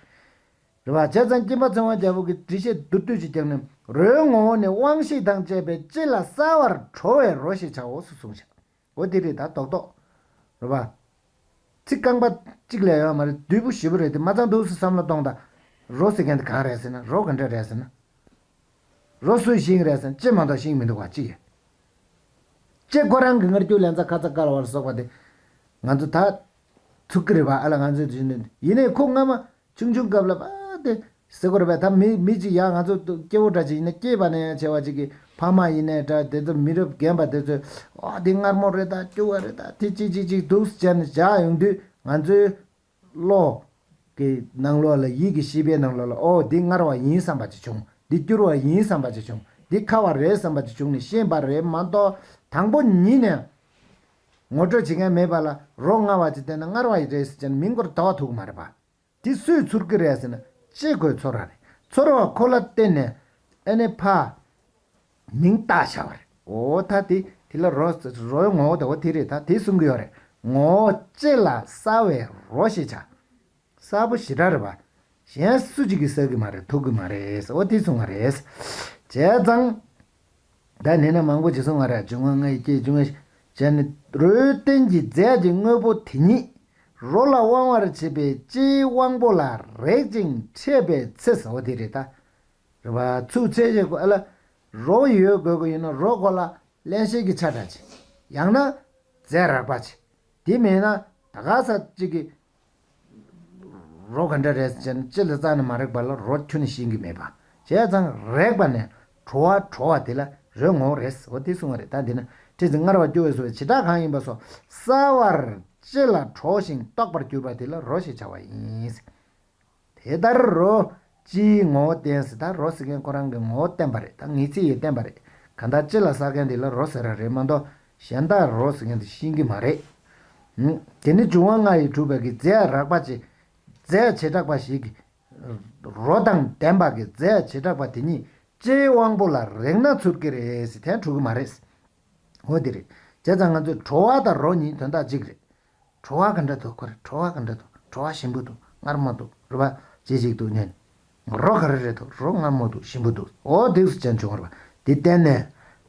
རེད་པ། བྱས་ཙང་སྐྱེས་པ་ཚེ་དབང་རྒྱལ་པོ་གིས་འགྲེལ་བཤད་མདོར་བསྡུས་ཤིག་བརྒྱབ་ནས་རོའི་ངོ་བོ་ནི་དབང་ཤེས་དང་བཅས་པའི་ལྕེ་ལ་གསལ་བར་བྲོ་བའི་རོ་ཞེས་བྱའོ་ཞེས་གསུངས་ཤག་འོ་དེ་རེད་ད་རྡོག་རྡོག་རེད་པ། ཚིག་རྐང་པ་གཅིག་ལས་ཡོད་མ་རེད། བསྡུས་པོ་ཞེ་པོ་རེད་དེ། མ་ཚང་འདུག་སེ་བསམ་བློ་གཏོང་དང་། རོ་ཟེར་མཁན་དེ་གང་རེད་ཟེར་ན། རོ་ག་འདྲ་རེད་ཟེར་ན། རོ་སུས་ཤེས་ཀྱི་རེད་ཟེར་ན་ལྕེ་མ་གཏོགས་ཤེས་ཀྱི་མི་འདུག་པ་གཅིག་ཡོད། ལྕེ་ཁོ་རང་གི་མངར་སྐྱུར་ལན་ཚྭ་ཁ་ཚ་དཀར་བ་ལ་སོགས་པ་དེ། ང་ཚོ་ད། ཚུགས་ཀྱི་རེད་པ། ཨ་ལ་ང་ཚོས་དེ་བཞིན་དུ་ཡིན་ནའི་ཁོ་སྔ་མ་ཆུང་ཆུང་སྐབས་ལ་པ་དེ་ཟེར་གོ་རེད་པས། ད་མི་མི་གཅིག་ཡང་ང་ཚོ་སྐྱེ་བོ་འདྲ་ཅིག་ཡིན་ན་སྐྱེས་པ་ནས་བྱས་པ་ཅིག་གི་ཕ་མ་ཡིན་ནའི་འདྲ་དེ་ཚོ་མི་རབས་རྒན་པ་དེ་ཚོས་ཨ་དེ་མངར་མོ་རེད་ད་སྐྱུར་བ་རེད་ད་དེ་ཅིག་ཅིག་ཅིག་འདུག་བྱས་ནས་བཞག་ཡོང་དུས་ང་ཚོའི་བློ་གི་ནང་ལོགས་ལ་ཡིད་ཀྱི་ཤེས་པའི་ནང་ལོགས་ལ་ཨོ་འདི་མངར་བ་ཡིན་བསམ་པ་ཅིག་བྱུང་། འདི་སྐྱུར་བ་ཡིན་བསམ་པ་ཅིག་བྱུང་། འདི་ཁ་བ་རེད་བསམ་པ་ཅིག་བྱུང་ནས་ཤེས་པ་རེད་མ་གཏོགས་དང་པོ་ཉིད་ནས་ངོ་སྤྲོད་བྱེད་མཁན་མེད་པ་ལ་རོ་མངར་བ་ཅིག་བསྟན་ན་མངར་བ་ཡི་རེད་ཟེར་བྱས་ནས་མིང་སྐོར་ལྟ་བ་ཐུག་གི་མ་རེད་པ། དེ་སུས་ཚོར་གི་རེད་ཟེར་ན་ལྕེ་ཁོས་ཚོར་བ་རེད། ཚོར་བ་ཁོ་ལ་བརྟེན་ནས་ཨ་ནི་ཕ། མིང་བཏགས་བྱ་བ་རེད། འོ་ད་དེ་དེ་ལ་རོ་རོའི་ངོ་བོ་དེ་འོ་དེ་རེད། ད་དེ་གསུང་གི་ཡོད་རེད། ངོ་བོ་ལྕེ་ལ་གསལ་བའི་རོ་ཞེས་བྱ། གསལ་པོ་ཞེ་དྲག་རེད་པ། གཞན་སུ་གཅིག་གིས་གསལ་གི་མ་རེད། ཐུག་གི་མ་རེད། འོ་དེ་གསུང་བ་རེད། བྱས་ཙང་། ད་ནས་ན་མང་པོ་ཅིག་གསུང་བ་རེད། འབྱུང་བ་ལྔ་ཡི་སྐྱེ་འབྱུང་བ་བྱས་ནས་རོའི་རྟེན་གྱི་རྫས་ཀྱི་དངོས་པོ་དེ་ཉིད། རོ་ལ་དབང་བར་བྱེད་པའི་ལྕེའི་དབང་པོ་ལ་རེག་ཅིང་འཕྲད་པའི་ཚེ་ཟེར་བ་དེ་རེད་ད། རེད་པ། ཚུར་འཕྲད་བྱེད་དགོས་ཨ་ལ། རོ་ཡོད་དགོས་ཀྱི་ཡིན་ན་རོ་ཁོ་ལ་བརླན་གཤེར་གྱི་ཆ་འདྲ་བྱེད། ཡང་ན་རྫས་རགས་པ་བྱེད། དེ་མེད་ན་ད་ག་ས་གཅིག་གི་རོ་ག་འདྲ་རེད་ཟེར་ན་ལྕེ་ལ་རྩ་ནས་མ་རེག་པ་ལ་རོ་ཁྱོན་ནས་ཤེས་ཀྱི་མེད་པ། བྱས་ཙང་རེག་པ་ནས་བྲོ་བ་བྲོ་བ་དེ་ལ་རོའི་ངོ་བོ་རེད་ཟེར་བ་དེ་གསུངས་པ་རེད། ད་འདི་ན་ཁྲིད་ཚིག་མངར་བ་སྐྱུར་བའི་སོ་བྱེ་བྲག་གང་ཡིན་པ་སོགས་གསལ་བར་ལྕེ་ལ་བྲོ་ཞིང་རྟོགས་པར་གྱུར་པ་དེ་ལ་རོ་ཞེས་བྱ་བ་ཡིན། དེ་ལྟར་རོ། ལྕེའི་ངོ་བོ་བསྟན་ཟེར། ད་རོ་ཟེར་མཁན་ཁོ་རང་གི་ངོ་བོ་བསྟན་པ་རེད། ད་ངེས་ཚིག་ཡིས་བསྟན་པ་རེད། གང་ལྟར་ལྕེ་ལ་ཟ་མཁན་དེ་ལ་རོ་ཟེར་བ་རེད་མ་གཏོགས་གཞན་དག་རོ་ཟེར་མཁན་དེ་ཤེས་ཀྱི་མ་རེད། ཨུམ། དེ་ནི་འབྱུང་བ་ལྔ་ཡིས་གྲུབ་པའི་གི་རྫས་རགས་པ་ཅིག་རྫས་བྱེ་བྲག་པ་ཞིག་གིས་རོ་དང་ལྡན་པ་གི་རྫས་བྱེ་བྲག་པ་དེ་ཉིད་ལྕེའི་དབང་པོ་ལ་རེག་ན་ཚོར་གྱི་རེད་ཟེར། དེ་འགྲོ་གི་མ་རེད། འོ་དེ་རེད། བྱས་ཙང་ང་ཚོས་བྲོ་བ་དང་རོ་གཉིས་དོན་དག་གཅིག་རེད། བྲོ་བ་ག་འདྲ་འདུག་ཁོ་རེ་བྲོ་བ་ག་འདྲ་འདུག་བྲོ་བ་ཞིམ་པོ་འདུག་མངར་མོ་འདུག་རེད་པ། ཅི་ཞིག་འདུག་ཉན། རོ་ག་རེ་རེད་འདུག་རོ་མངར་མོ་འདུག་ཞིམ་པོ་འདུག་འོ་དེ་སུ་ཅན་བྱུང་བ་རེད་པ། དེ་བསྟན་ནས།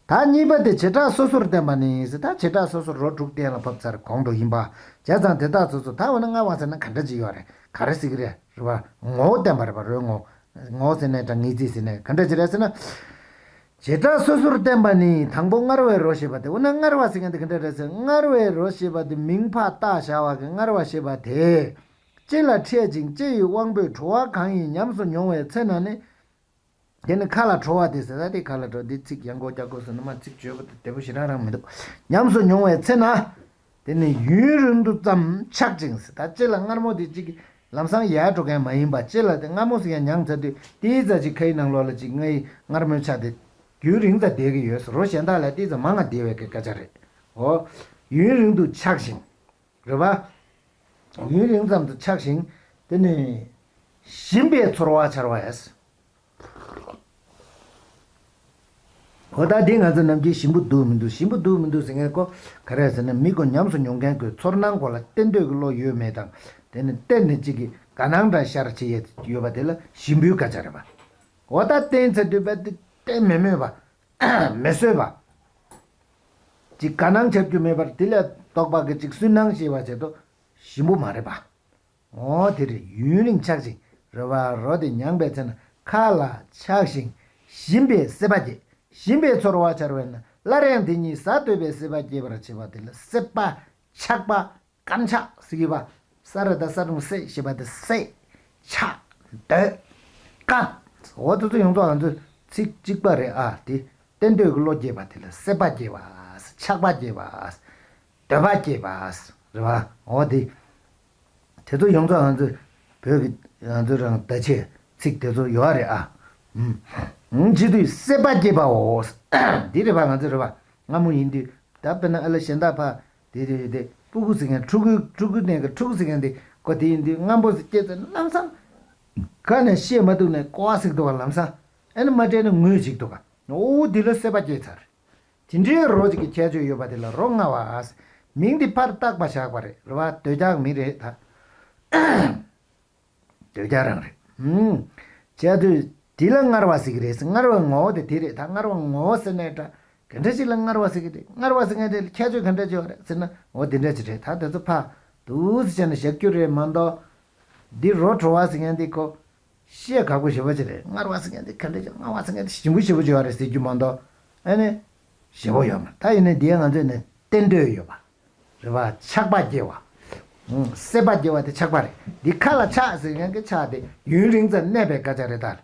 ད་གཉིས་པ་དེ་བྱེ་བྲག་སོ་སོར་བསྟན་པ་ནི་ཟེར། ད་བྱེ་བྲག་སོ་སོར་རོ་དྲུག་གཏན་ལ་ཕབ་ཚར་གོང་དུ་ཡིན་པ། བྱས་ཙང་དེ་དག་སོ་སོ་ད་འོ་ན་མངར་བ་ཟེར་ན་ག་འདྲ་ཅིག་ཡོད་རེད། ག་རེ་ཟེར་གི་རེད། རེད་པ། ངོ་བོ་བསྟན་པ་རེད་པ། རོའི་ངོ་བོ། ངོ་བོ་ཟེར་ནས་དང་ངེས་ཚིག་ཟེར་ནས་ག་འདྲ་ཅིག་རེད་ཟེར་ན། བྱེ་བྲག་སོ་སོར་བསྟན་པ་ནི་དང་པོ་མངར་བའི་རོ་ཞེས་པ་སྟེ། འོ་ན་མངར་བ་ཟེར་མཁན་དེ་ག་འདྲ་རེད་ཟེར། མངར་བའི་རོ་ཞེས་པ་དེ་མིང་ཕར་བཏགས་བཞག་པ་གི་མངར་བ་ཞེས་པ་དེ། ལྕེ་ལ་འཕྲད་ཅིང་ལྕེ་ཡི་དབང་པོས་བྲོ་བ་གང་ཡིན་ཉམས་སུ་མྱོང་བའི་ཚེ་ན་ནི། དེ་ནི་ཁ་ལ་བྲོ་བ་དེ་ཟེར། ད་དེ་ཁ་ལ་བྲོ་བ་དེ་ཚིག་ཡང་སྒོ་རྒྱག་དགོས་ཟེར་ན་མ་ཚིག་བརྗོད་པ་དེ་བདེ་པོ་ཞེ་དྲག་རང་མི་འདུག་ཉམས་སུ་མྱོང་བའི་ཚེ་ན། དེ་ནི་ཡུན་རིང་དུ་ཙམ་ཆག་ཅིང་ཟེར། ད་ལྕེ་ལ་མངར་མོ་དེ་གཅིག་གིས་ལམ་སང་ཡལ་འགྲོ་མཁན་མ་ཡིན་པ། ལྕེ་ལ་དེ་མངར་མོ་ཟེར་མཁན་མྱངས་ཚར་དུས་ཏིག་ཙ་ཅིག་ཁའི་ནང་ལོགས་ལ་ཅིག་མངར་མོའི་ཆ་དེ་རྒྱུན་རིང་ཙམ་བསྡད་ཀྱི་ཡོད་ཟེར། རོ་གཞན་དག་ལས་ཏིག་ཙ་མང་ང་བསྡད་པའི་སྐད་ཆ་རེད། འོ། ཡུན་རིང་དུ་ཆག་ཞིང་། རེད་པ། ཡུན་རིང་ཙམ་དུ་ཆག་ཞིང་། དེ་ནི་ཞིམ་པའི་ཚོར་བ་འཆར་བས། འོ་ད་འདི་ང་ཚོ་ནམ་རྒྱུན་ཞིམ་པོ་འདུག་མི་འདུག་ཞིམ་པོ་འདུག་མི་འདུག་ཟེར་མཁན་ཁོ་ག་རེ་ཟེར་ན། མི་ཁོ་ཉམས་སུ་མྱོང་མཁན་ཁོའི་ཚོར་སྣང་ཁོ་ལ་བསྟན་འདོད་ཀྱི་བློ་ཡོད་མེད་དང་། དེ་ནི་བསྟན་ནས་གཅིག་གི་དགའ་སྣང་འདྲ་ཤར་བྱེད་ཡས་ཡོད་པ་དེ་ལ་ཞིམ་པོའི་སྐད་ཆ་རེད་པ། འོ་ད་བསྟན་ཚེ་འདོད་པ་དེ་བསྟན་མི་མོས་པ། མི་བཟོད་པ། ཅིག་དགའ་སྣང་ཆགས་རྒྱུ་མེད་པར་དེ་ལས་ལྡོག་པ་གི་ཅིག་སུན་སྣང་སྐྱེ་བ་བྱེད་དོ། ཞིམ་པོ་མ་རེད་པ། འོ་དེ་རེད། ཡུན་རིང་ཆག་ཅིང་རེད་པ། རོ་དེ་མྱངས་པའི་ཚེ་ན་ཁ་ལ་ཆག་ཞིང་ཞིམ་པའི་སྲེད་པ་སྐྱེ། ཞིམ་པའི་ཚོར་བ་འཆར་བས་ན་སླར་ཡང་དེ་ཉིད་ཟ་འདོད་པའི་སྲེད་པ་སྐྱེ་བར་བྱེད་པ་དེ་ལ་སྲེད་པ། ཆགས་པ། བརྐམ་ཆགས་ཟེར་གྱི་པ། ས་ར་བཏགས་སྲ་དང་སྲེད་ཞེས་པ་དེ་སྲེད། ཆགས། འདོད། བརྐམ། འོ་དེ་ཚོ་ཡོངས་རྫོགས་ང་ཚོས་ཚིག་གཅིག་པ་རེད་ཨ། དེ་བསྟན་འདོད་ཀྱི་བློ་སྐྱེས་པ་དེ་ལ་སྲེད་པ་སྐྱེས་པ། ཆགས་པ་སྐྱེས་པ། འདོད་པ་སྐྱེས་པ། རེད་པ། འོ་དེ། དེ་ཚོ་ཡོངས་རྫོགས་ང་ཚོས་བོད་ཀྱི་ང་ཚོ་རང་ད་ཆས་ཚིག་དེ་ཚོ་ཡོད་རེད་ཨ། ཨུམ། བྱེད་དུས་སྲེད་པ་སྐྱེས་པའོ། འདི་རེད་པ། ང་ཚོ་རེད་པ། སྔ་མོ་ཡིན་དུས་ད་དཔེར་ན་ཨ་ལ་གཞན་དག་ཕ། དེ་དེ་དེ་ཕྲུ་གུ་ཟེར་མཁན་ཕྲུ་གུ་ཕྲུ་གུ་ནས་ཀྱི་ཕྲུ་གུ་ཟེར་མཁན་དེ་ཀོ་དེ་ཡིན་དུས་སྔ་པོ་ཟེར་སྐྱེས་ཚེ་ལམ་སང་ཁ་ནས་བཤད་མ་ཐུབ་ནས་ཀོ་བ་ཟེར་འདུག་ག་ལམ་སང་ཨ་ནི་མ་སྤྲད་ན་ངུས་ཅིག་འདུག་ག་འོ་དེ་ལ་སྲེད་པ་སྐྱེས་ཚར། དེ་འདྲའི་རོ་ཅིག་གི་ཁྱད་ཆོས་ཡོད་པ་དེ་ལ་རོ་མངར་བ། མིང་དེ་ཕར་བཏགས་པ་བཞག་པ་རེད། རེད་པ། འདོད་ཆགས་མིན་རེད་ད། འདོད་ཆགས་རང་རེད། ཨུམ། བྱས་དུས་དེ་ལ་མངར་བ་ཟེར་གྱི་རེད་ཟེར། མངར་བའི་ངོ་བོ་དེ་དེ་རེད་ད། མངར་བའི་ངོ་བོ་ཟེར་ནའི་འདྲ། ག་འདྲ་ཞིག་ལ་མངར་བ་ཟེར་གྱི་རེད། མངར་བ་ཟེར་མཁན་དེ་ལ་ཁྱད་ཆོས་ག་འདྲ་ཅིག་ཡོད་རེད་ཟེར་ན། འོ་དེ་འདྲ་ཅིག་རེད་ད། དེ་ཚོ་ཕར་འདུག་སེ་བྱས་ནས་བཞག་རྒྱུ་རེད་མ་གཏོགས། འདི་རོ་བྲོ་བ་ཟེར་མཁན་དེ་ཁོ། བཤད་ཁག་པོ་ཞེ་པོ་ཅིག་རེད། མངར་བ་ཟེར་མཁན་དེ་ག་འདྲ་ཅིག་མངར་བ་ཟེར་མཁན་དེ་ཞིམ་པོ་ཞེ་པོ་ཅིག་ཡོད་རེད་ཟེར་རྒྱུ་མ་གཏོགས། ཨ་ནི། ཞེ་པོ་ཡོད་མ་རེད། ད་ཡིན་ནའི་འདིའི་ང་ཚོས་ནི་བསྟན་འདོད་ཡོད་པ། རེད་པ། ཆགས་པ་སྐྱེ་བ། ཨུང་། སྲེད་པ་སྐྱེ་བ་དེ་ཆགས་པ་རེད། འདི་ཁ་ལ་ཆགས་ཟེར་མཁན་གྱི་ཆགས་དེ་ཡུན་རིང་ཙམ་གནས་པའི་སྐད་ཆ་རེད་ད།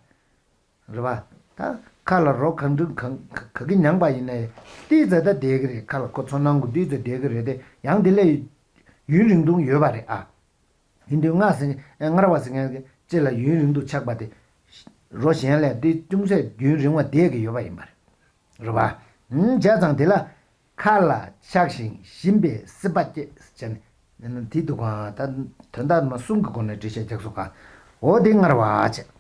རེད་པ། ད་ཁ་ལ་རོ་གང་འདྲ་གང་ག་གི་མྱངས་པ་ཡིན་ནའི་ཏིག་ཙམ་ད་བསྡད་ཀྱི་རེད། ཁ་ལ་ཁོ་ཚོར་སྣང་གི་ཏིག་ཙམ་བསྡད་ཀྱི་རེད་དེ། ཡང་དེ་ལས་ཡུན་རིང་ཐུང་ཡོད་པ་རེད་ཨ། ཡིན་དུས་མངར་ཟེར་མཁན། ཨེ། མངར་བ་ཟེར་མཁན་གྱི་ལྕེ་ལ་ཡུན་རིང་དུ་ཆགས་པ་དེ། རོ་གཞན་ལས་འདི་ཅུང་ཟད་རྒྱུན་རིང་བ་བསྡད་ཀྱི་ཡོད་པ་ཡིན་པ་རེད། རེད་པ། ཨུང་། བྱས་ཙང་དེ་ལ་ཁ་ལ་ཆགས་ཤིང་ཞིམ་པའི་སྲེད་པ་སྐྱེ་ཟེར་ནས་དེ་འདུག་ག་ད་དོན་དག་མ་གསུམ་གྱི་སྒོ་ནས་འགྲེལ་བཤད་རྒྱག་སོང་ག་འོ་དེ་མངར་བ་བྱས།